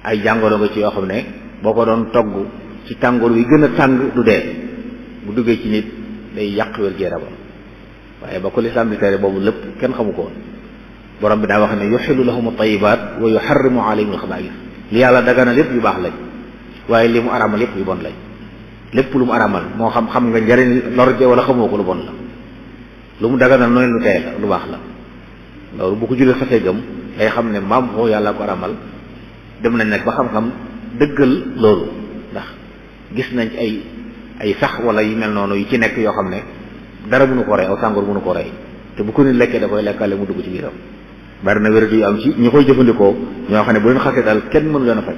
ay jàngoro nga ci yoo xam ne boo ko doon togg ci tàngoor wi gën a tàng du dee bu duggee ci nit day yàq wér-gu-yaramam waaye ba ko lislaam di tere boobu lépp kenn xamu ko woon borom bi daa wax ne yuxillu lahum at-tayyibaat wa yuharrimu alayhim al-xabaa'is li yàlla dagana lépp yu baax lañ waaye li mu aramal lépp yu bon lañ lépp lu mu aramal moo xam nga njariñ lor ja wala xamoo ko lu bon la lu mu daganal noonu lu tey la lu baax la loolu bu ko jullee xasee gëm day xam ne mbaam xuux yàlla ko aramal dem nañ nag ba xam-xam dëggal loolu ndax gis nañ ci ay sax wala yu mel noonu yu ci nekk yoo xam ne dara mënu ko rey aw tàngoor mënu ko rey te bu ko nit lekkee da koy lekkaale mu dugg ci biiram bari na wéradi yu am ci ñi koy jëfandikoo ñoo xam ne bu leen xasee daal kenn mënu leen a faj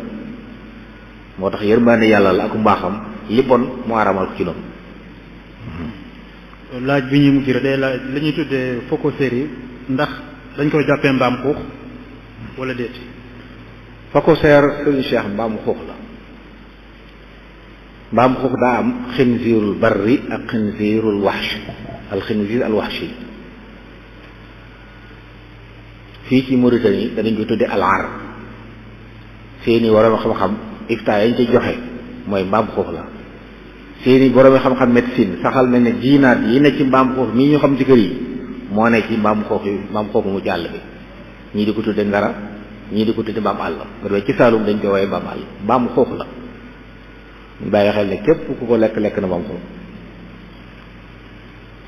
moo tax yërmande yàlla la ak mbaaxam li bon mu aramal ko ci noonu. laaj bi ñuy mujj rek day laaj la ñuy tuddee phocosérie ndax dañ koy jàppee mbaam xuux wala déet. phocosérie sëñ Cheikh mbaam xuux la mbaam xuux daa am xinziirul barri ak xinziirul waxsh al xinziir al waxshi fii ci Mauritanie danañ ko tuddee alaar seeni borom xam-xam ifta yañ ca joxe mooy mbaam xuux la seeni borom xam-xam médecine saxal nañ ne jiinaat yi ne ci mbaam xuux mii ñu xam ci kër yi moo ne ci mbaam xuux mu jàll bi ñii di ko tuddee ngara ñii di ko tuddee mbaam àll ba ci Saalum dañ koy woowee mbaam àll mbaam xuux la ñu bàyyi xel ne képp ku ko lekk na mbaam xuux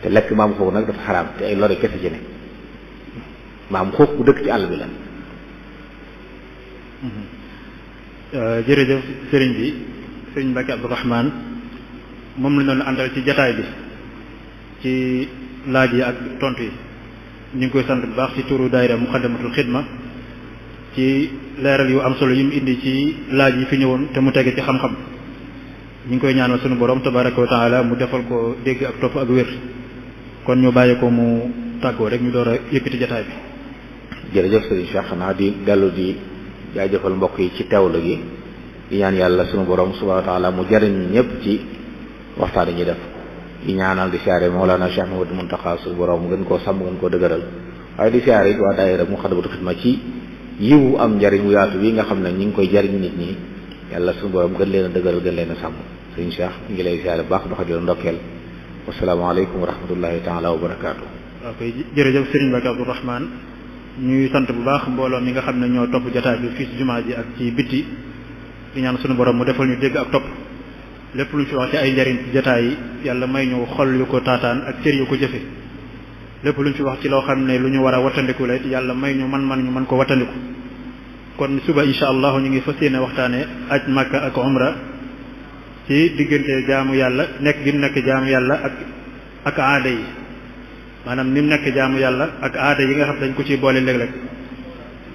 te lekk mbaam xuux nag dafa xaraam te ay lori kese ci ne mbaam xuux bu dëkk ci àll bi la. jërëjëf sëriñ bi sëriñ Mbacke Abdourahmane moom la ñu doon àndal ci jataay bi ci laaj yi ak tontu yi ñu ngi koy sant bu baax ci turu daayira Muxaddamatul Xidma ci leeral yu am solo yi mu indi ci laaj yi fi ñëwoon te mu tege ci xam-xam ñu ngi koy ñaanal sunu borom tabaraka wa taala mu defal ko dégg ak topp ak wér kon ñu bàyyi ko mu tàggoo rek ñu door a yëkkati jataay bi. jërëjëf sëriñ Cheikh xanaa di dellu di jaajëfal mbokk yi ci teewlu gi di ñaan yàlla sunu borom subhanahu wa taala mu jariñ ñëpp ci waxtaan yi ñuy def di ñaanal di siyaare Mawlana Cheikh Mouhamadou Mountakha sunu borom gën koo sàmm gën koo dëgëral waaye di siyaare it waa daayira Muxaddamatul Xidma ci yiwu am njariñ wu yaatu bi nga xam ne ñi ngi koy jariñ nit ñi yàlla sunu borom gën leen a dëgëral gën leen a sàmm sëriñ Cheikh ngi lay siyaare bu baax doxa di la ndokkeel wasalaamaaleykum wa rahmatullahi taala wa barakaatu. ok jërëjëf Serigne Mbacké Abdou Rahman ñuy sant bu baax mbooloo mi nga xam ne ñoo topp jotaay bi fii ci jumaa ji ak ci bitti di ñaan sunu borom mu defal ñu dégg ak topp lépp lu ñu fi wax ci ay njariñ ci jotaay yi yàlla may ñu xol yu ko taataan ak cër yu ko jëfe lépp lu ñu fi wax ci loo xam ne lu ñu war a wattandiku la yàlla may ñu man ñu mën ko wattandiku kon suba incha allah ñu ngi fas yéene waxtaane aj Makka ak umra ci diggante jaamu yàlla nekk gi mu nekk jaamu yàlla ak aada yi maanaam ni mu nekk jaamu yàlla ak aada yi nga xam dañ ko ciy boole léeg-léeg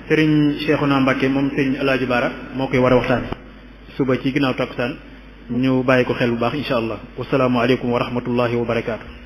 Serigne Cheikhouna Mbacké moom Serigne El Hadj Bara moo koy war a waxtaane suba ci ginnaaw takkusaan ñu bàyyi ko xel bu baax incha allah wasalaamualeykum wa rahmatullahi wa barakaatu.